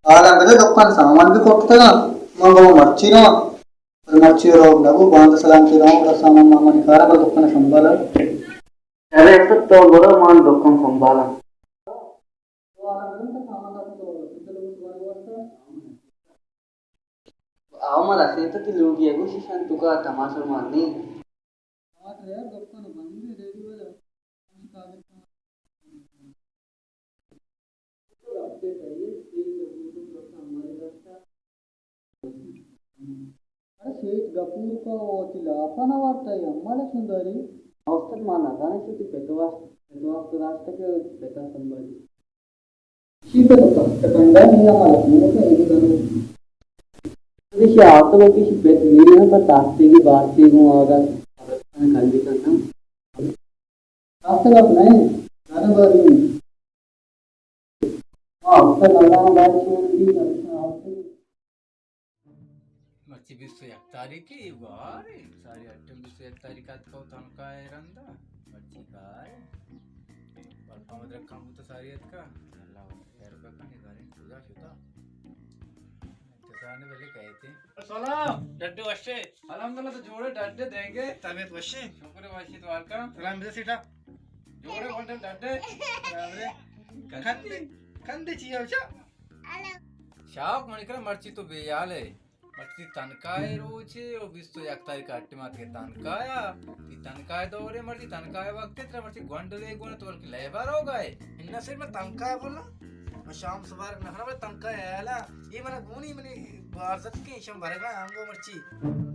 حالا بدے دکان سامان بھی پکتگا، من گو مرچی رواں۔ مرچی رو نبو، باند سلام چی رواں، گڑا سامان مامان کارا، پر دکان سنبھالا۔ ارے تو، تو برو، من دکان سنبھالاں۔ آ، من رسینت تی لوگی ء گوشی شان تو کا تماشا مان نی۔ یار، گپ کن، بند ریڈیو والا۔ ارے سیٹھ گپور کو وتی لاپا نہ وارتا، اے امال سندری۔ استاد، ما نزانیں چی تئی پت واسطہ، پت واسطہ داشتہ کہ پتا سنبھالی۔ شی پت تو پنڈا نہیں امال سنبھالی، اے دنو۔ شی آتو کہ شی پت نہیں ہے، پر تاکتے کی بات سے گوں آگا کندی کرنا۔ آستے گپ نہ انت، زیادہ بار نہیں۔ ہاں، استاد مولانا بات سنتی، اچھا، آستے۔ مرچی بیست و یک تاریخ ءَ، اے گوار اے، ساری اٹم بیست و یک تاریخ ءَ اتکو تنکا اے رندا۔ مرچی گار اے۔ بلکہ مدرک کم بوتا ساری اتکا۔ اللہ خیر بکن، اے گاریں چودا شتا۔ کسانے بلے کہتے۔ سلام، ڈڈے وشے؟ الحمدللہ، تو جوڑے، ڈڈے دینگے؟ طبیعت وشے؟ شکر وشے، تو حال کا؟ سلام بده سیٹا۔ جوڑے بندن ڈڈے؟ برابرے۔ کندے، کندے چی ہے بچا؟ شاک منی کرا مرچی تو بے حال ہے۔ مرچی تنکائے روچے او بیست و یک تاریخ اٹی مات کے تنکایا۔ تی تنکائے دورے مرچی تنکائے وقت ترا مرچی گونڈلے گونا تو بلکہ لیبر ہو گئے۔ انہ سیٹ میں تنکائے بولا۔ میں شام سبارک نہ کھنا، بلے تنکا ہے لا۔ یہ منا گونی منی بارزت کے شم بھرگا آنگو مرچی۔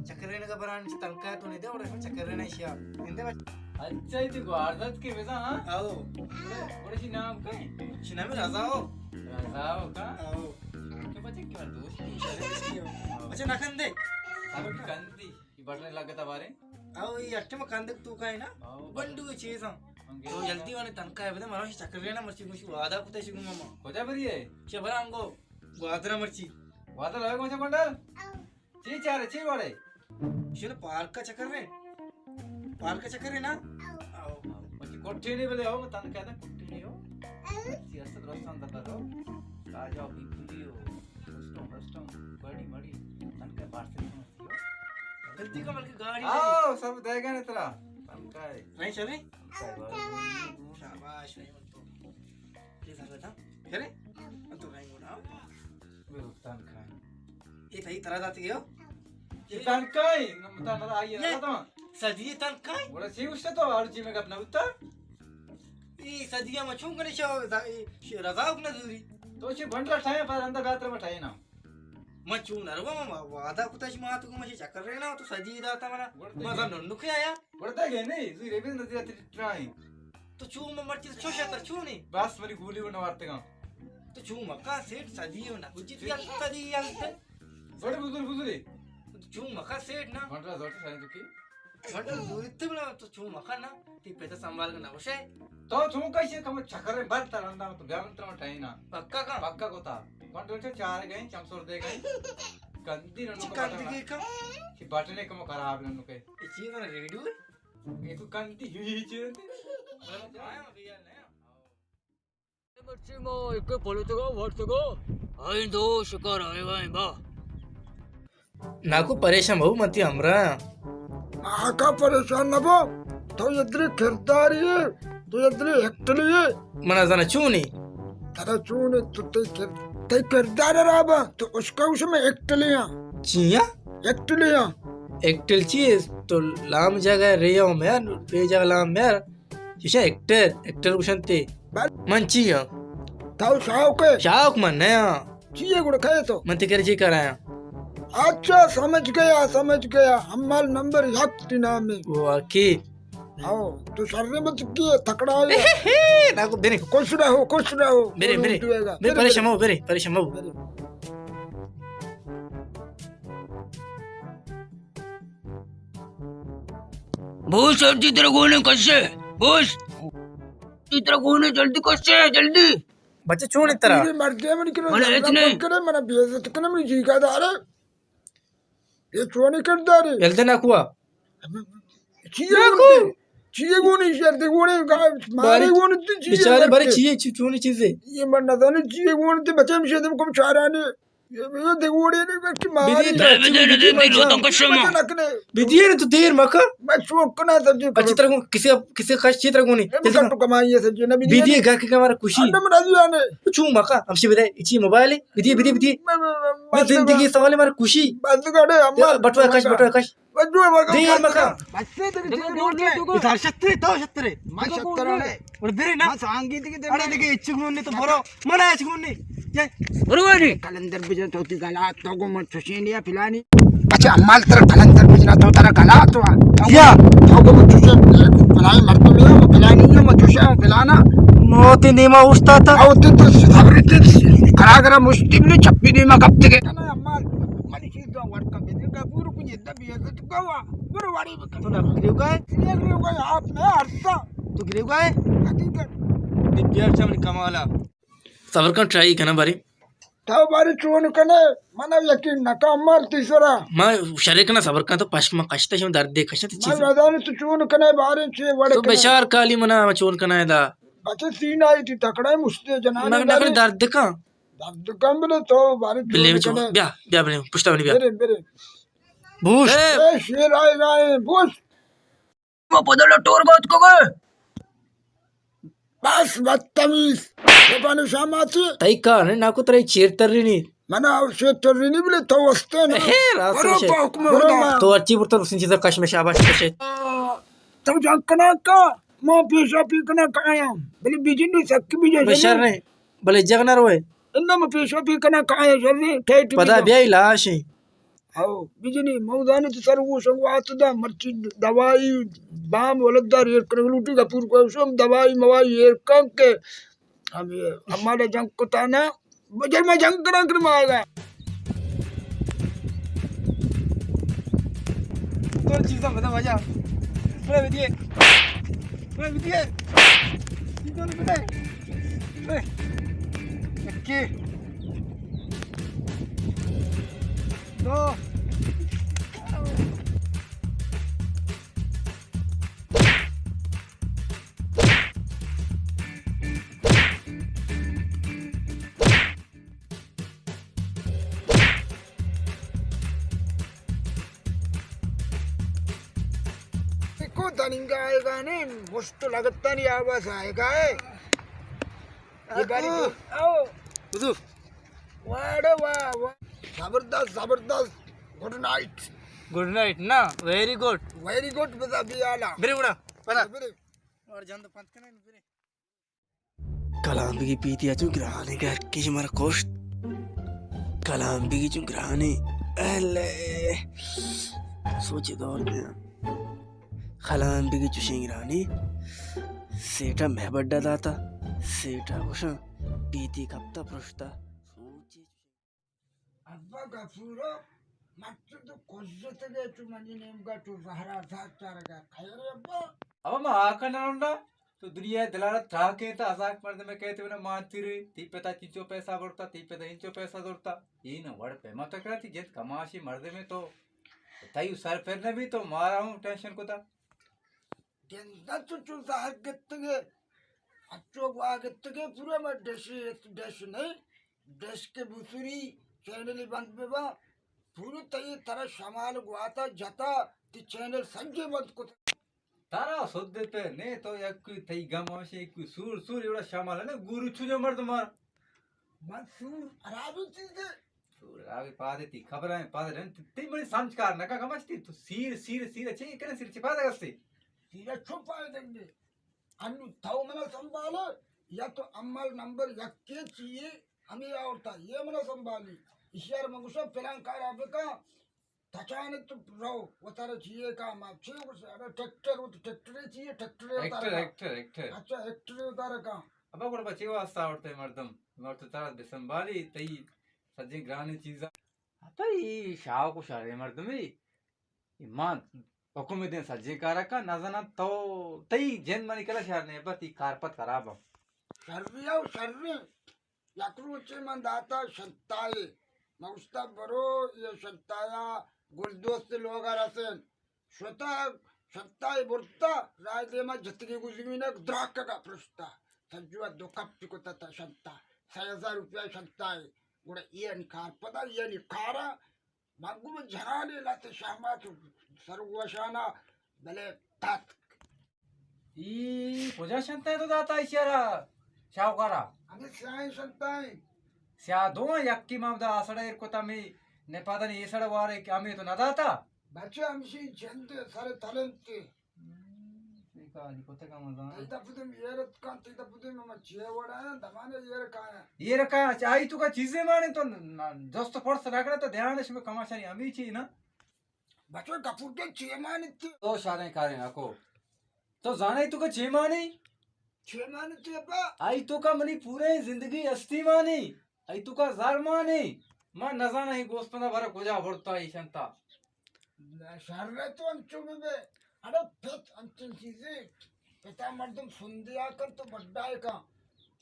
چکرے نگا بران چی تنکا تو نہیں دے، اور میں چکرے نہیں شیا۔ اندے بچ۔ اچھا، یہ تو بارزت کے ویزا، ہاں؟ آؤ۔ بڑے، بڑے شی نام کئی؟ شی نام رضا ہو۔ رضا ہو کا؟ آؤ۔ تو بچے کیا دوست ہو؟ اچھا، نہ کندے۔ اب کندی۔ یہ بٹنے لگتا بارے؟ او، یہ اٹھے میں کندک تو کا ہے نا؟ او، بنڈو چیز ہم۔ ہم گئے تو نا۔ جلدی وانے تنکا ہے، بده مروش چکر لینا، مرچی مشی وعدہ کتے شگو ماما۔ کجا بری ہے؟ چه برانگو؟ گوادر مرچی۔ گوادر لگے کون سا بنڈل؟ چی چارے، چی وڑے؟ شنو پارک کا چکر رے؟ پارک کا چکر رے نا؟ او۔ مرچی کٹھے نہیں بلے ہو، تنکا ہے نا کٹھے نہیں ہو۔ چی است درستان دبر ہو۔ راجا بیبلی ہو۔ سسٹم، سسٹم، بڑی، بڑی۔ تنکا پارسل غلطی کا بلکہ گاڑی آؤ، سب دے گئے ترا۔ تنکا ہے۔ نہیں چلے؟ تنکا ہے، بھائی۔ شاباش، بھائی، من تو۔ یہ سر بتا۔ کرے؟ من تو رنگ بنا۔ بے تنکا ہے۔ یہ تھی ترا دات گیا؟ یہ تنکا ہے، نمتا نہ آئی ہے، یہ ختم۔ سدی تنکا ہے؟ بڑا سی اس سے تو اور جی میں اپنا اتر۔ یہ سدی میں چون کرے شو، رضا کو نہ دوری۔ تو چی بنڈا ٹھائے پر اندر بہتر میں ٹھائے نا۔ من چون نہ رواں، من وعدہ کتا شما تو من چکر رہنا، تو سجی داتا منا۔ گڑا من زن ننکے آیا۔ گڑا گئے نہیں، زوی ریبن نظر اتری ٹرائی۔ تو چون من مرچی تو چوش اتر چونی؟ بس منی گولی و نوارتگاں۔ تو چون مکا سیٹ سجی و نہ کچھ یا سجی یا۔ بڑے بزرگ بزرگ۔ تو چون مکا سیٹ نا۔ منڈلا زوٹی سائیں تو کی؟ منڈل زوریت بلا تو چون مکن نا، تی پتا سنبھال کے نہ گوشے۔ تو چون کشے کم چکر بر ترندا تو بیا من ترا ٹائنا۔ پکا کا؟ پکا کو تا۔ منڈل چے چار گئے، چمسور دے گئے۔ کندی ننو چی کو کندی بٹن۔ کے کا؟ چی بٹنے کم خراب ننو کے۔ یہ چیز نا ریڈیو ہے؟ یہ تو کندی ہی چیز ہے۔ مرچی ما ایک پلوتگا ورتگا۔ آئیں دو شکار آئے گا با۔ ناکو پریشان بو، من تی ہمراہ۔ آقا پریشان نہ بو، تو یدری کرداری ہے، تو یدری ایکٹلی ہے۔ منا زنا چونی؟ ترا چونی تو تی کر-، تی کردار رابا، تو اس کا اس میں ایکٹلی ہاں۔ چی ہاں؟ ایکٹلی ہاں۔ ایکٹل چی ہے؟ تو لام جگہ رے ہوں میں، رے جگہ لام میں۔ چیشا ایکٹر، ایکٹر گوشنتے۔ بل- من چی ہاں؟ تو شاوک ہے؟ شاوک من نہ ہاں۔ چی ہے گڑا کہے تو؟ من تکر چی کرایا؟ اچھا، سمجھ گیا، سمجھ گیا۔ حمال نمبر یک تی نام ہے۔ واقعی؟ ہاں، تو شر مت کی تکڑا ہے۔ نہ کو بنے۔ خوش رہو، خوش رہو۔ بنے، بنے۔ بنے، پریشان مو، بنے، پریشان مو۔ بنے۔ بوش، سردی ترا گونے کشے، بوش۔ سردی ترا گونے جلدی کشے، جلدی۔ بچے چون ترا؟ یہ مردے من کرے، من اتنے کرے، من بے عزت کرے، من جی کا دارے۔ یہ چونی کردارے۔ جلدی نہ کوا۔ چیے گونے؟ چیے گونے شر دے گونے، مارے گونے تو چیے بیچارے بارے۔ چیے چونی چیزے؟ یہ من نہ زانے چیے گونے تو بچے مشے دم کم چارانے۔ یہ، یہ دگوڑے نے کہ ماری۔ بدی، بدی، بدی، بدی، تو کشم۔ بدی نے تو دیر مکا۔ میں چوک کنا سجے۔ اچھی طرح کسی، کسی خاص چی طرح گونی۔ جلدی کٹو کمائی ہے سجے نہ بدی۔ بدی گا کہ ہمارا خوشی۔ اڈم راضی آنے۔ چون مکا، ہم سے بدے، اچھی موبائل ہے۔ بدی، بدی، بدی۔ میں، میں، میں، میں زندگی سوال ہے ہمارا خوشی۔ بس گڑے ہم بٹوا کش، بٹوا کش۔ دیر مکن. بس، تو دگہ دور، دور، دور. اتار شترے، تو شترے. ما شتر اڑے. اور برے نا. ما سانگی دیگہ دے. اڑے دیگہ اچ گون نے تو برو. منا اچ گون نے. جے. برو گانی. کلندر بجن تو تی گلا تو گو من چشینی پلانی. اچھا، امال تر کلندر بجنا تو ترا گلا تو. یا. تو گو من چشین پلانی مردم یا، پلانی یا، من چشین پلانا. موت نیما استاد. او تی تو صبر تی کرا کرا مشتی بلی چپی نیما کپتے کے. امال منی چیز تو ورکا بدے کا پورو کنی دبی تو گوا. برو واڑی بکن. تو نہ گریوگا ئے؟ نہ گریوگا ئے، آپ نہ ارسا. تو گریوگا ئے؟ حقیقت. بی بی آر چمن کمالا. صبر کن، ٹرائی کناں بارے. تو بارے چون کنے؟ منا یقین نہ کن مار تئی سرا. ما شرے کناں، صبر کن، تو پشک ما کشتا شم درد دے کشتا تئی من چیز. ندانی تو چون کنے بارے چے وڑ تو کنے. بشار کالی منا چون کنا دا. بچے سین آئی تئی تکڑا مشتے جنانی مگر نہ داری. درد کن. درد کن بلے تو بارے بلے چون چون. کنے. بیا، بیا بلے، پشتا بنی بیا. برے، برے. بوش. اے. اے شیر آئے گا، اے بوش. ما پدلا ٹور بات کو گئے. بس بدتمیز. بانو شاماتی. تئی کار نے ناکو ترے چیر ترینی. منا چیر ترینی بلے تو وستے نا. اے، راست برو گوشے. پاک میں برو خدا. تو اچھی برتر اسن چیزا کش میں شاباش کشے. تو جان کنا کا؟ ما پیشا پی کنا کایا. بلے بیجن سکی بیجن بشر نے. بلے جگ نہ روئے. انما پیشا پی کنا کایا شر نے. ٹھیک پدا بیائی لاشیں. ہو، بجنی، مودانی تو سر گوشن وات دا، مرچی دوائی بام ولدار ایر کرن لوٹی، گپور کو شم دوائی موائی ایر کن کے ہم ہمارا جنگ کتانا، بجر میں جنگ کرن کر مارا. تو چیزاں بتا وجہ. تو بھی دیے. تو بھی دیے. چیزاں بتا. اکی. دو. کو دننگا آئے گا نے، مشت لگتانی آواز آئے گا ہے. یہ باری کو. آؤ. بدو. واڑے واہ، واہ. زبردست، زبردست. Good night. گڈ نائٹ نا، ویری گڈ. ویری گڈ، بدا بیالا. برے گڑا، پدا. برے. اور جند پنت کنے، برے. کلام بگی پیتی ءَ چون گرانے کہ ہر کس مارا کشت. کلام بگی چون گرانے. الے. سوچے دور میں. کلام بگی چوشیں گرانے. سیٹا مہ بڈا داتا. سیٹا گوشاں پیتی کپتا پرشتا. سوچے. ابا گفورا، مرچی تو کزتگے چو منی نیمگا چو زہرا زہر چارگا. خیرے ابا؟ ابا ما آکا نہ روندا، تو دنیا دلارا تراکے تا ازاک مردمے کہتے بنا ماتری، تی پتا چنچو پیسہ برتا، تی پتا انچو پیسہ زرتا. اے نہ وڑ پیما تکرا تی جند کماشی مردمے تو، تئی سر پر نہ بی تو مارا ہوں ٹینشن کتا. گندہ تو چو زہر گتگے، اچو گوا گتگے، پورا ما ڈش، ڈش نہیں، ڈش کے بسری، چینلی بند ببا، پورا تئی ترا شمال گواتا جتا، تی چینل سجے بند کت. ترا سد پہ نے تو یک کوئی تئی گم ہوشے، کوئی سور، سور ایوڑا شمال ہے نا، گورو چونو مرد مار. من سور خرابی چیزے. سور خرابی پادے تی خبریں، پادے رن، تی منی سمجھ کار نکا کمشتی، تو سیر، سیر، سیر، چی کنے سیر، چی پادے گستے؟ سیر چو پادے دے. انو تو منا سنبھالے، یا تو عمل نمبر یک کے چیئے، ہمیں آورتا، یہ منا سنبھالی. اشیار من گوشا پلان کارا بکا، تچانے تو رو، وتارا چیئے کا ما، چے گوشے، اگر ٹریکٹر ہو تو ٹریکٹرے چیئے، ٹریکٹرے وتارا ایکٹر، کا. Actor, actor. اچھا، ایکٹرے وتارا کا. ابا گڑا بچے واسطہ آورتے مردم، مر تو ترا بسنبھالی، تئی سجیں گرانیں چیزاں. تئی شاہ کو شریں مردمے، ایمان حکم دیں سجیں کارا کا، نزاناں تو، تئی جند منی کلا شر نے، ابا تی کارپت خراب ہم. شریا و شریں. یک روچے من داتا شنتائے، من گوشتا برو یہ شنتایا گلدوست لوگا رسین. شتا شنتائے برتا، رائے دیما جتگی گو زمینک دراکگا پرشتا. سجوا دو کپ کتا تا شنتا، سئے ہزار روپیہ شنتائے. گڑا یہ نی کار پدا، یہ نی کارا من گوں جنانی لہتے شہمات سر وشانا، بلے تتک. ای کجا شنتائیں تو داتا ایشی را، شاہوکارا؟ ہمیں سیاہیں شنتائیں. سیاہ دو ہیں، یکی ما دا آسڑا ایر کتا، ہمیں نپادن ایسڑ وارے کہ ہمیں تو نہ داتا. بچے ہمشی جند سر تلنت۔ ہم، ٹھیک ہے، جی، کتے کا مزہ ہے۔ تئی دپ دم ایر اتکاں، تئی دپ دم ہم چیئے وڑا ہیں، دمانے ایر کا ہیں۔ ایر کا، اچھا، آئی تو کا چیزیں مانے تو ن-، ن-، جست پرس نہ کرے تو دھیان اش میں کماشانی ہمیں چی نا۔ بچو گپور کے چیئے مانے تی۔ تو شاریں کاریں اکو۔ تو زانے تو کا چیئے مانے؟ چیئے مانے تی ابا؟ آئی تو کا منی پورے زندگی ہستی مانے۔ ای تو کا زر مانے، ما نزاناں ای گوسپندا بارا کجا ہورتا ایشنتا۔ شر تو انچو بہ بے، اڑے پت انچن چیزے، پتا مردم سندے آ کن تو بڈا ای کن،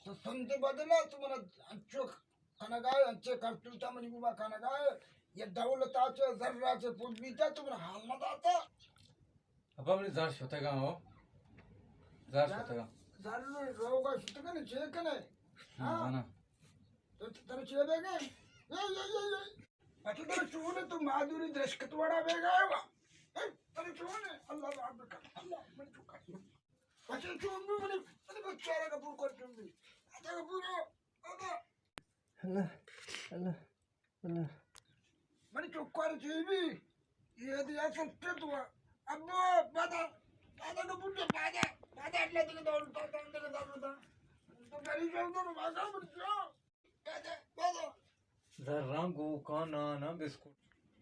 تو سندے بدلا تو منا انچو کنگائے، انچے کرتوتا منی گوما کنگائے، یہ دولت آچے، زر آچے، پوج بیتا تو منا حال نہ داتا۔ ابا منی زر شتگاں ہو۔ زر زر، شتگاں۔ زر روگا شتگاں چے کنے؟ ہاں، ہاں۔ زانا۔ تو ترا چے بیگا؟ اے، اے، اے، اے۔ اچھا ترا چون تو مادوری درشکت وڑا بیگا ہے وا۔ اے، ترا چون ہے؟ اللہ معاف کر۔ اللہ من چکا۔ اچھا چون بھی منی، منی بچارا کا پور کر چون بھی۔ اچھا کا پورا، ابا۔ اللہ، اللہ۔ منی چکار چی بی؟ یہ دیا سستے تو۔ ابو، پادا، پادا کا بوٹے، پادا، پادا اٹلا دے دور، پادا اٹلا دے دور۔ تو گری جو تو پادا بچو۔ پادا، پادا۔ زراں گو کا نانا بسکٹ۔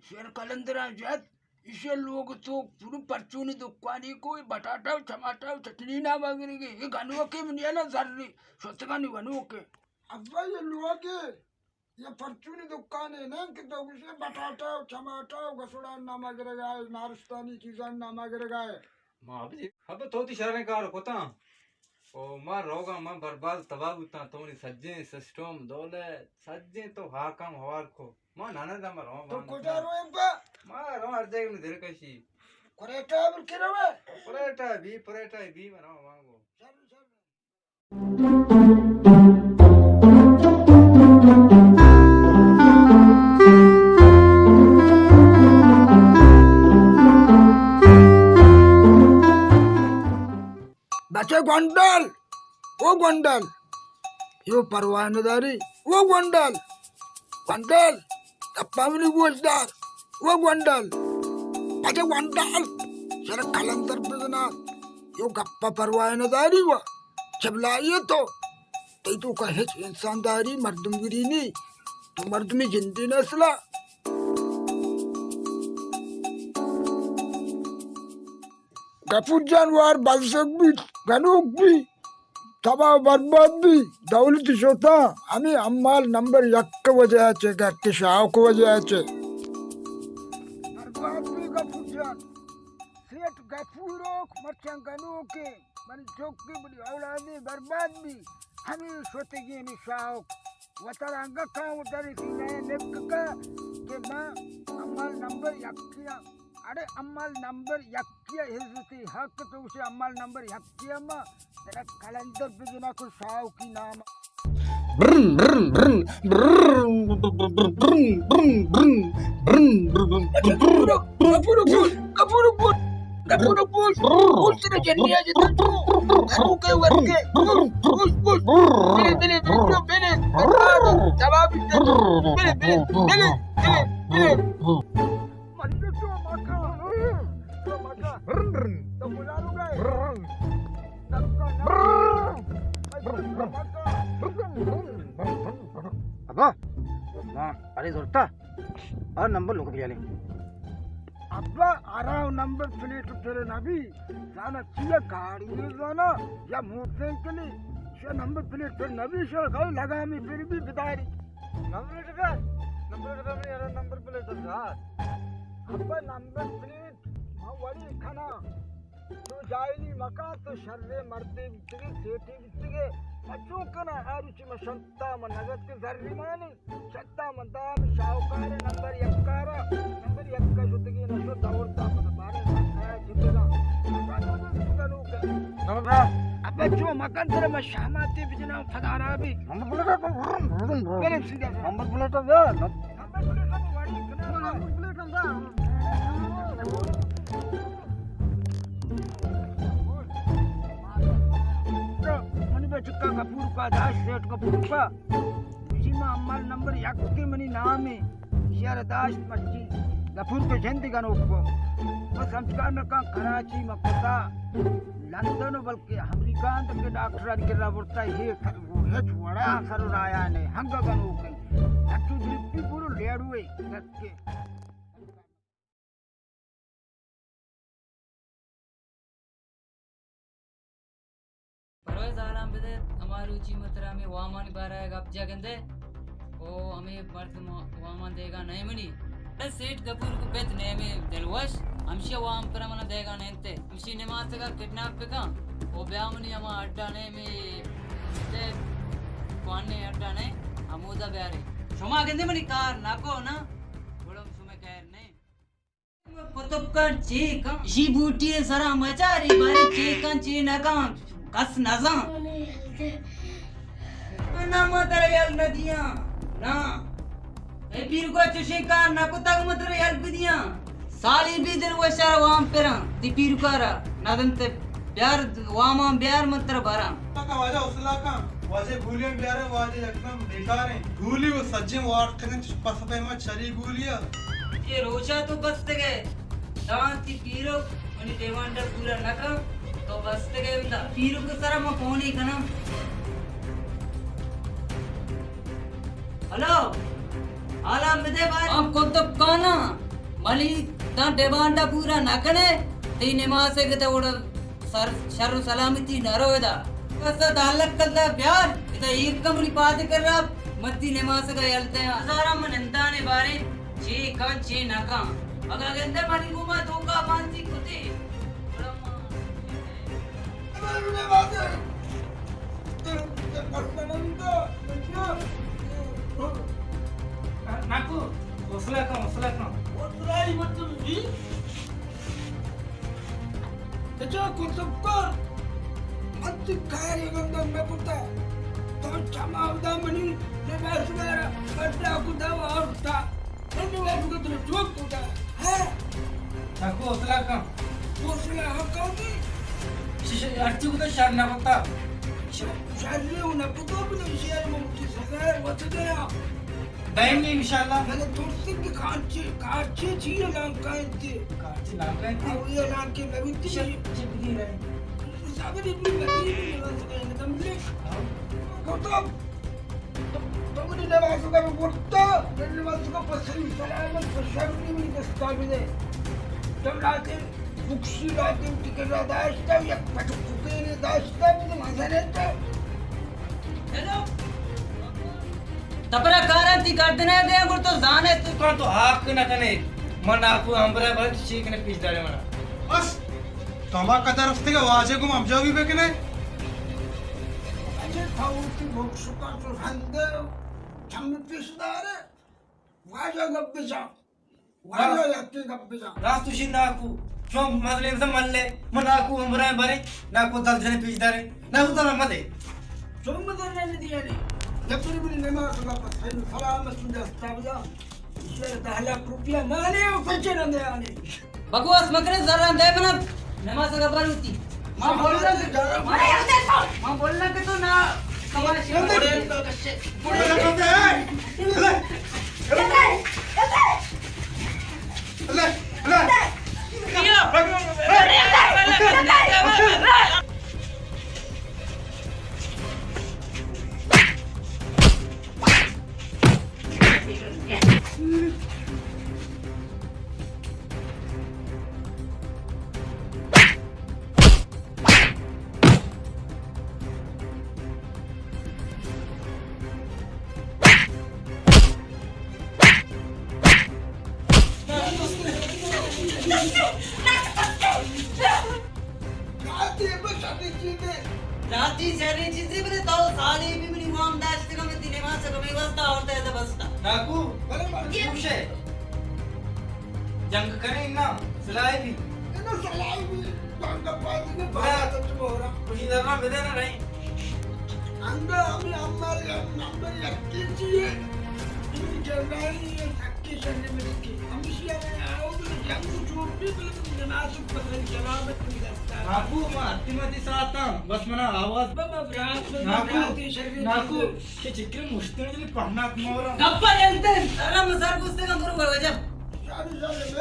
شیر قلندراں جت، ایشی لوگ تو پورو پرچونی دکانی کو، بٹاٹا و ٹماٹا و چٹنی نام آگرگی۔ یہ گنوکے منی الا زری، شتگانی گنوکے۔ ابا یہ لوگے۔ یہ پرچونی دکانے نہ کہ تو گوشے بٹاٹا و چماٹا و گسڑان ناما گرگا ہے، نارشتانی چیزان ناما گرگا ہے۔ ما اب جی، اب تو تی شریں کار کتاں۔ او ما روگا ما برباد تباہ بوتاں، تو نی سجیں سسٹم دولت، سجیں تو حاکم ہوار کو۔ ما نانا دا ما رواں تو باندا۔ کجا روئے با؟ ما رواں ہر جگہ میں دل کشی۔ کریٹا بل کی روئے؟ کریٹا بی، کریٹا بی ما رواں وانگو۔ شر، شر۔ بچے گونڈل، او گونڈل، یو پرواہ نداری، او گونڈل۔ گونڈل، گپا منی گوش دار۔ او گونڈل، اچھا گونڈل، شر قلندر بزنا، یو گپا پرواہ نداری و چبلائی تو، تئی تو کا ہچ انسان داری، مردم گری نی، تو مردمی جندی نسلا۔ گپور جان وار بزگ بیت، گنوک بی، تباہ و برباد بی، دولت شتا، ہمیں امال نمبر یک وجہ چے، گرک شاوک وجہ چے۔ برباد بی گپور جان، سیٹ گپوروک مرچن گنوکے، من چوکی بڑی اولادی برباد بی، ہمیں شتگی ہمیں شاوک۔ وتر انگا کاؤنٹر کی نئے نک کا کہ ما امال نمبر یک کیا۔ اڑے امال نمبر یکی ء عزتی حق تو گوشے امال نمبر یکی ء ما تیرا قلندر بجنا کو شاوکی نام۔ برن، برن، برن، برن۔ کپور بول، کپور بول، کپور بول، بول تیرا جنیا جتا۔ گھروں کے ورکے، بول، بول، بول۔ بلے، بلے، بلے، بلے، بلے، جواب دے۔ بلے، بلے، بلے، بلے، بلے۔ من تو چو مکا، چو مکا۔ برن، برن۔ تو بلالو گئے۔ برن۔ برن، برن۔ ابا، ما اڑے زورتا۔ اور نمبر لوگ بجالے۔ ابا، ارا نمبر پلیٹ پر نبی۔ زانا چیا گاڑی زانا یا موٹر سائیکل، شو نمبر پلیٹ پر نبی، شو گئے لگامی پر بھی بداری۔ نمبر پلیٹ کا؟ نمبر پلیٹ کا نہیں، ارا نمبر پلیٹ کا۔ ابا نمبر پلیٹ، ما وڑی کھنا۔ تو جاہلی مکان تو شر مردے بیتگے، سیٹی بیتگے۔ ما چون کنا آ روچی ما شنتا ما نگد کے زری مانی۔ شنتا ما دام شاہوکار نمبر یک کارا، نمبر یک کا شتگی نشو دور تا پتا بارے آیا جتگا۔ نمبر؟ ابے چو مکان ترے ما شاماتی بجنا پدارا بھی۔ نمبر بولے تو برن، برن، برن۔ برن سیدھا۔ نمبر بولے تو نمبر پلیٹ ہم وڑی کنا۔ نمبر پلیٹ ہم دا۔ منی بچکا کپور کا داش، سیٹ کپور کا۔ اسی ما امال نمبر یک کے منی نام ہے۔ یار داش مرچی۔ گپور تو جند گنوک کو۔ بس ہمچکار نہ کن، کراچی مکتا، لندن و بلکہ امریکہ انت کہ ڈاکٹر آنی کرا برتا، یہ ہچ وڑا سر و رایا نے، ہنگا گنوک ہے۔ ہچو درپی پورو لیڑوے، سچے۔ پرویز آرام بدے، ہما روچی من ترا ہمے وامانی بارہ ء گپ جا گندے۔ او ہمے مرد ما-، وامان دیگا نئے منی۔ اے سیٹ گپور کو پت نئے میں دلوش، ہمشی وام پر من دیگا نئے تے۔ ہمشی نماسگا کڈناپ بکن۔ او بیا منی ہما اڈا نئے میں تے کواننے اڈا نئے، ہمودا بیارے۔ شما گندے منی کار نہ کو نا، گڑا شما خیر نئے۔ کتب کن چے کن؟ شی بوٹی سرا مچاری، بارے چے کن چے نہ کن، کس نزان۔ نہ ما ترا یل نہ دیاں، نہ۔ اے پیرکو چوشیں کار نہ کتگ، ما ترا یل بدیاں۔ سالی بی دل وشار وام پراں، تی پیرکارا نہ دنت۔ بیار، وامان بیار، من ترا براں۔ تکا واجہ حوصلہ کن، واجہ گولیاں بیارے، واجہ یکدم بیکار ہیں۔ گولی و سجیں وارتگن، چش پس پیما چری گولی ء۔ یہ روچا تو بستگے، داں تی پیرو منی ڈیمانڈ پورا نہ کن، تو بستگے ہمدا۔ پیرو کے سرا ما فون ہی کناں۔ ہلو، حالا بدے بھائی۔ ہم کتب کانا، منی تاں ڈیمانڈا پورا نہ کنے، تی نماسے کہ تو وڑ سر، شر و سلامتی نہ رو ادا۔ بس دالک کلدار بیار، ادا ایر کمری پاد کر رہا، متی نماسگا یل دے۔ ہزاراں من اندانے بارے، چے کن چے نہ کن۔ اگا گندے منی گوما دھوکا بانتی کتے۔ ناکو، حوصلہ کن، حوصلہ کن۔ حوصلہ ہی مطلب جی۔ اچھا، کتب کر۔ من تی کاری گندم نہ کتا۔ تو چما ودا منی لباس مارا بڑا کتا و آورتا۔ من لباس کو تر چوک کتا۔ ہاں؟ تکو حوصلہ کن۔ حوصلہ ہم کن دی۔ ش-، ش-، ہرچی کتا شر نہ کتا۔ ش-، شر نہ کتا بلے شر من تی سزا وت دیا۔ دائم نہیں انشاءاللہ۔ بلے ترسنگ کارچی، کارچی چی اعلان کائنتی؟ کارچی نام کائنتی؟ او یہ اعلان کے نبی تی۔ چپ، چپ دی رہے۔ صاحب نے اپنی نبی بھی نماز کائن کم لے۔ ہاں۔ کتب۔ تو، تو منی نماز کا بورتا، منی نماز کا پسری سلامت، پسری منی دستا بھی دے۔ تم لاتے بکشی لازم ٹکٹ را داشتا، یک پٹو کوکینے داشتا، بزن مزنے تو۔ تپرا کاران تی گردنے دے، اگر تو زانے تو۔ کن تو حق نہ کنے، من ناکو ہمبرا بند چیک نے پیش دارے منا۔ بس، تو ہما قدر رستے کہ واجہ گم ہم جاوی بکنے۔ اچھا، تھا ہوتی بکشکا تو ہندے، چم پیش دارے۔ واجہ گپ بجا۔ واجہ یکے گپ بجا۔ راست گوشی ناکو۔ چون مزنیں بزن ملے۔ من ناکو ہمراہ برے۔ ناکو دل جنے پیش دارے۔ ناکو دل مدے۔ چون مدر نہ دیا نے۔ یکے بلی نماز گپ۔ سلام سنجا استابدا۔ ایشی دہ لاکھ روپیہ مانے و سچے نہ دیا نے۔ بکواس مکنے، زراں دے منا، نماز کا بروتی۔ ما بولنا کہ، ما بولنا کہ تو نہ کماش۔ راتی بس ہمے چیزے۔ راتی شریں چیزے بلے تو سالے بھی منی وام داشتگا، من تی نماز کا میں واسطہ اور تے بستا۔ ناکو، بلے مردم خوش ہے۔ جنگ کریں نا، سلائی بھی۔ نا سلائی بھی، جنگ پاتی میں بڑا۔ پاتا تو مورا۔ خوشی درنا بدے نا رہی۔ انگا ہمیں عمل، نمبر یک کی چیئے۔ یہ جنگائی یہ سکے شرے ملکی۔ ہمیشہ ہمیں آؤ بھی جنگ چھوڑ بھی بلے نماز پتہ سلامت نہیں کرتا۔ ناکو، ما اتمتی ساتاں، بس منا آواز۔ بابا، برات، ناکو، برات، شریر ناکو، چیز۔ کہ چکر مشتری جلی پہنات مورا۔ گپا جنتن، ارم سر گستے کا مرو وجب۔ شادی شادی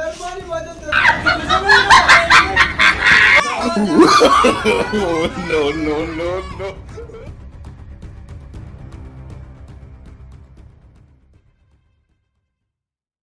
Oh, no, no, no, no.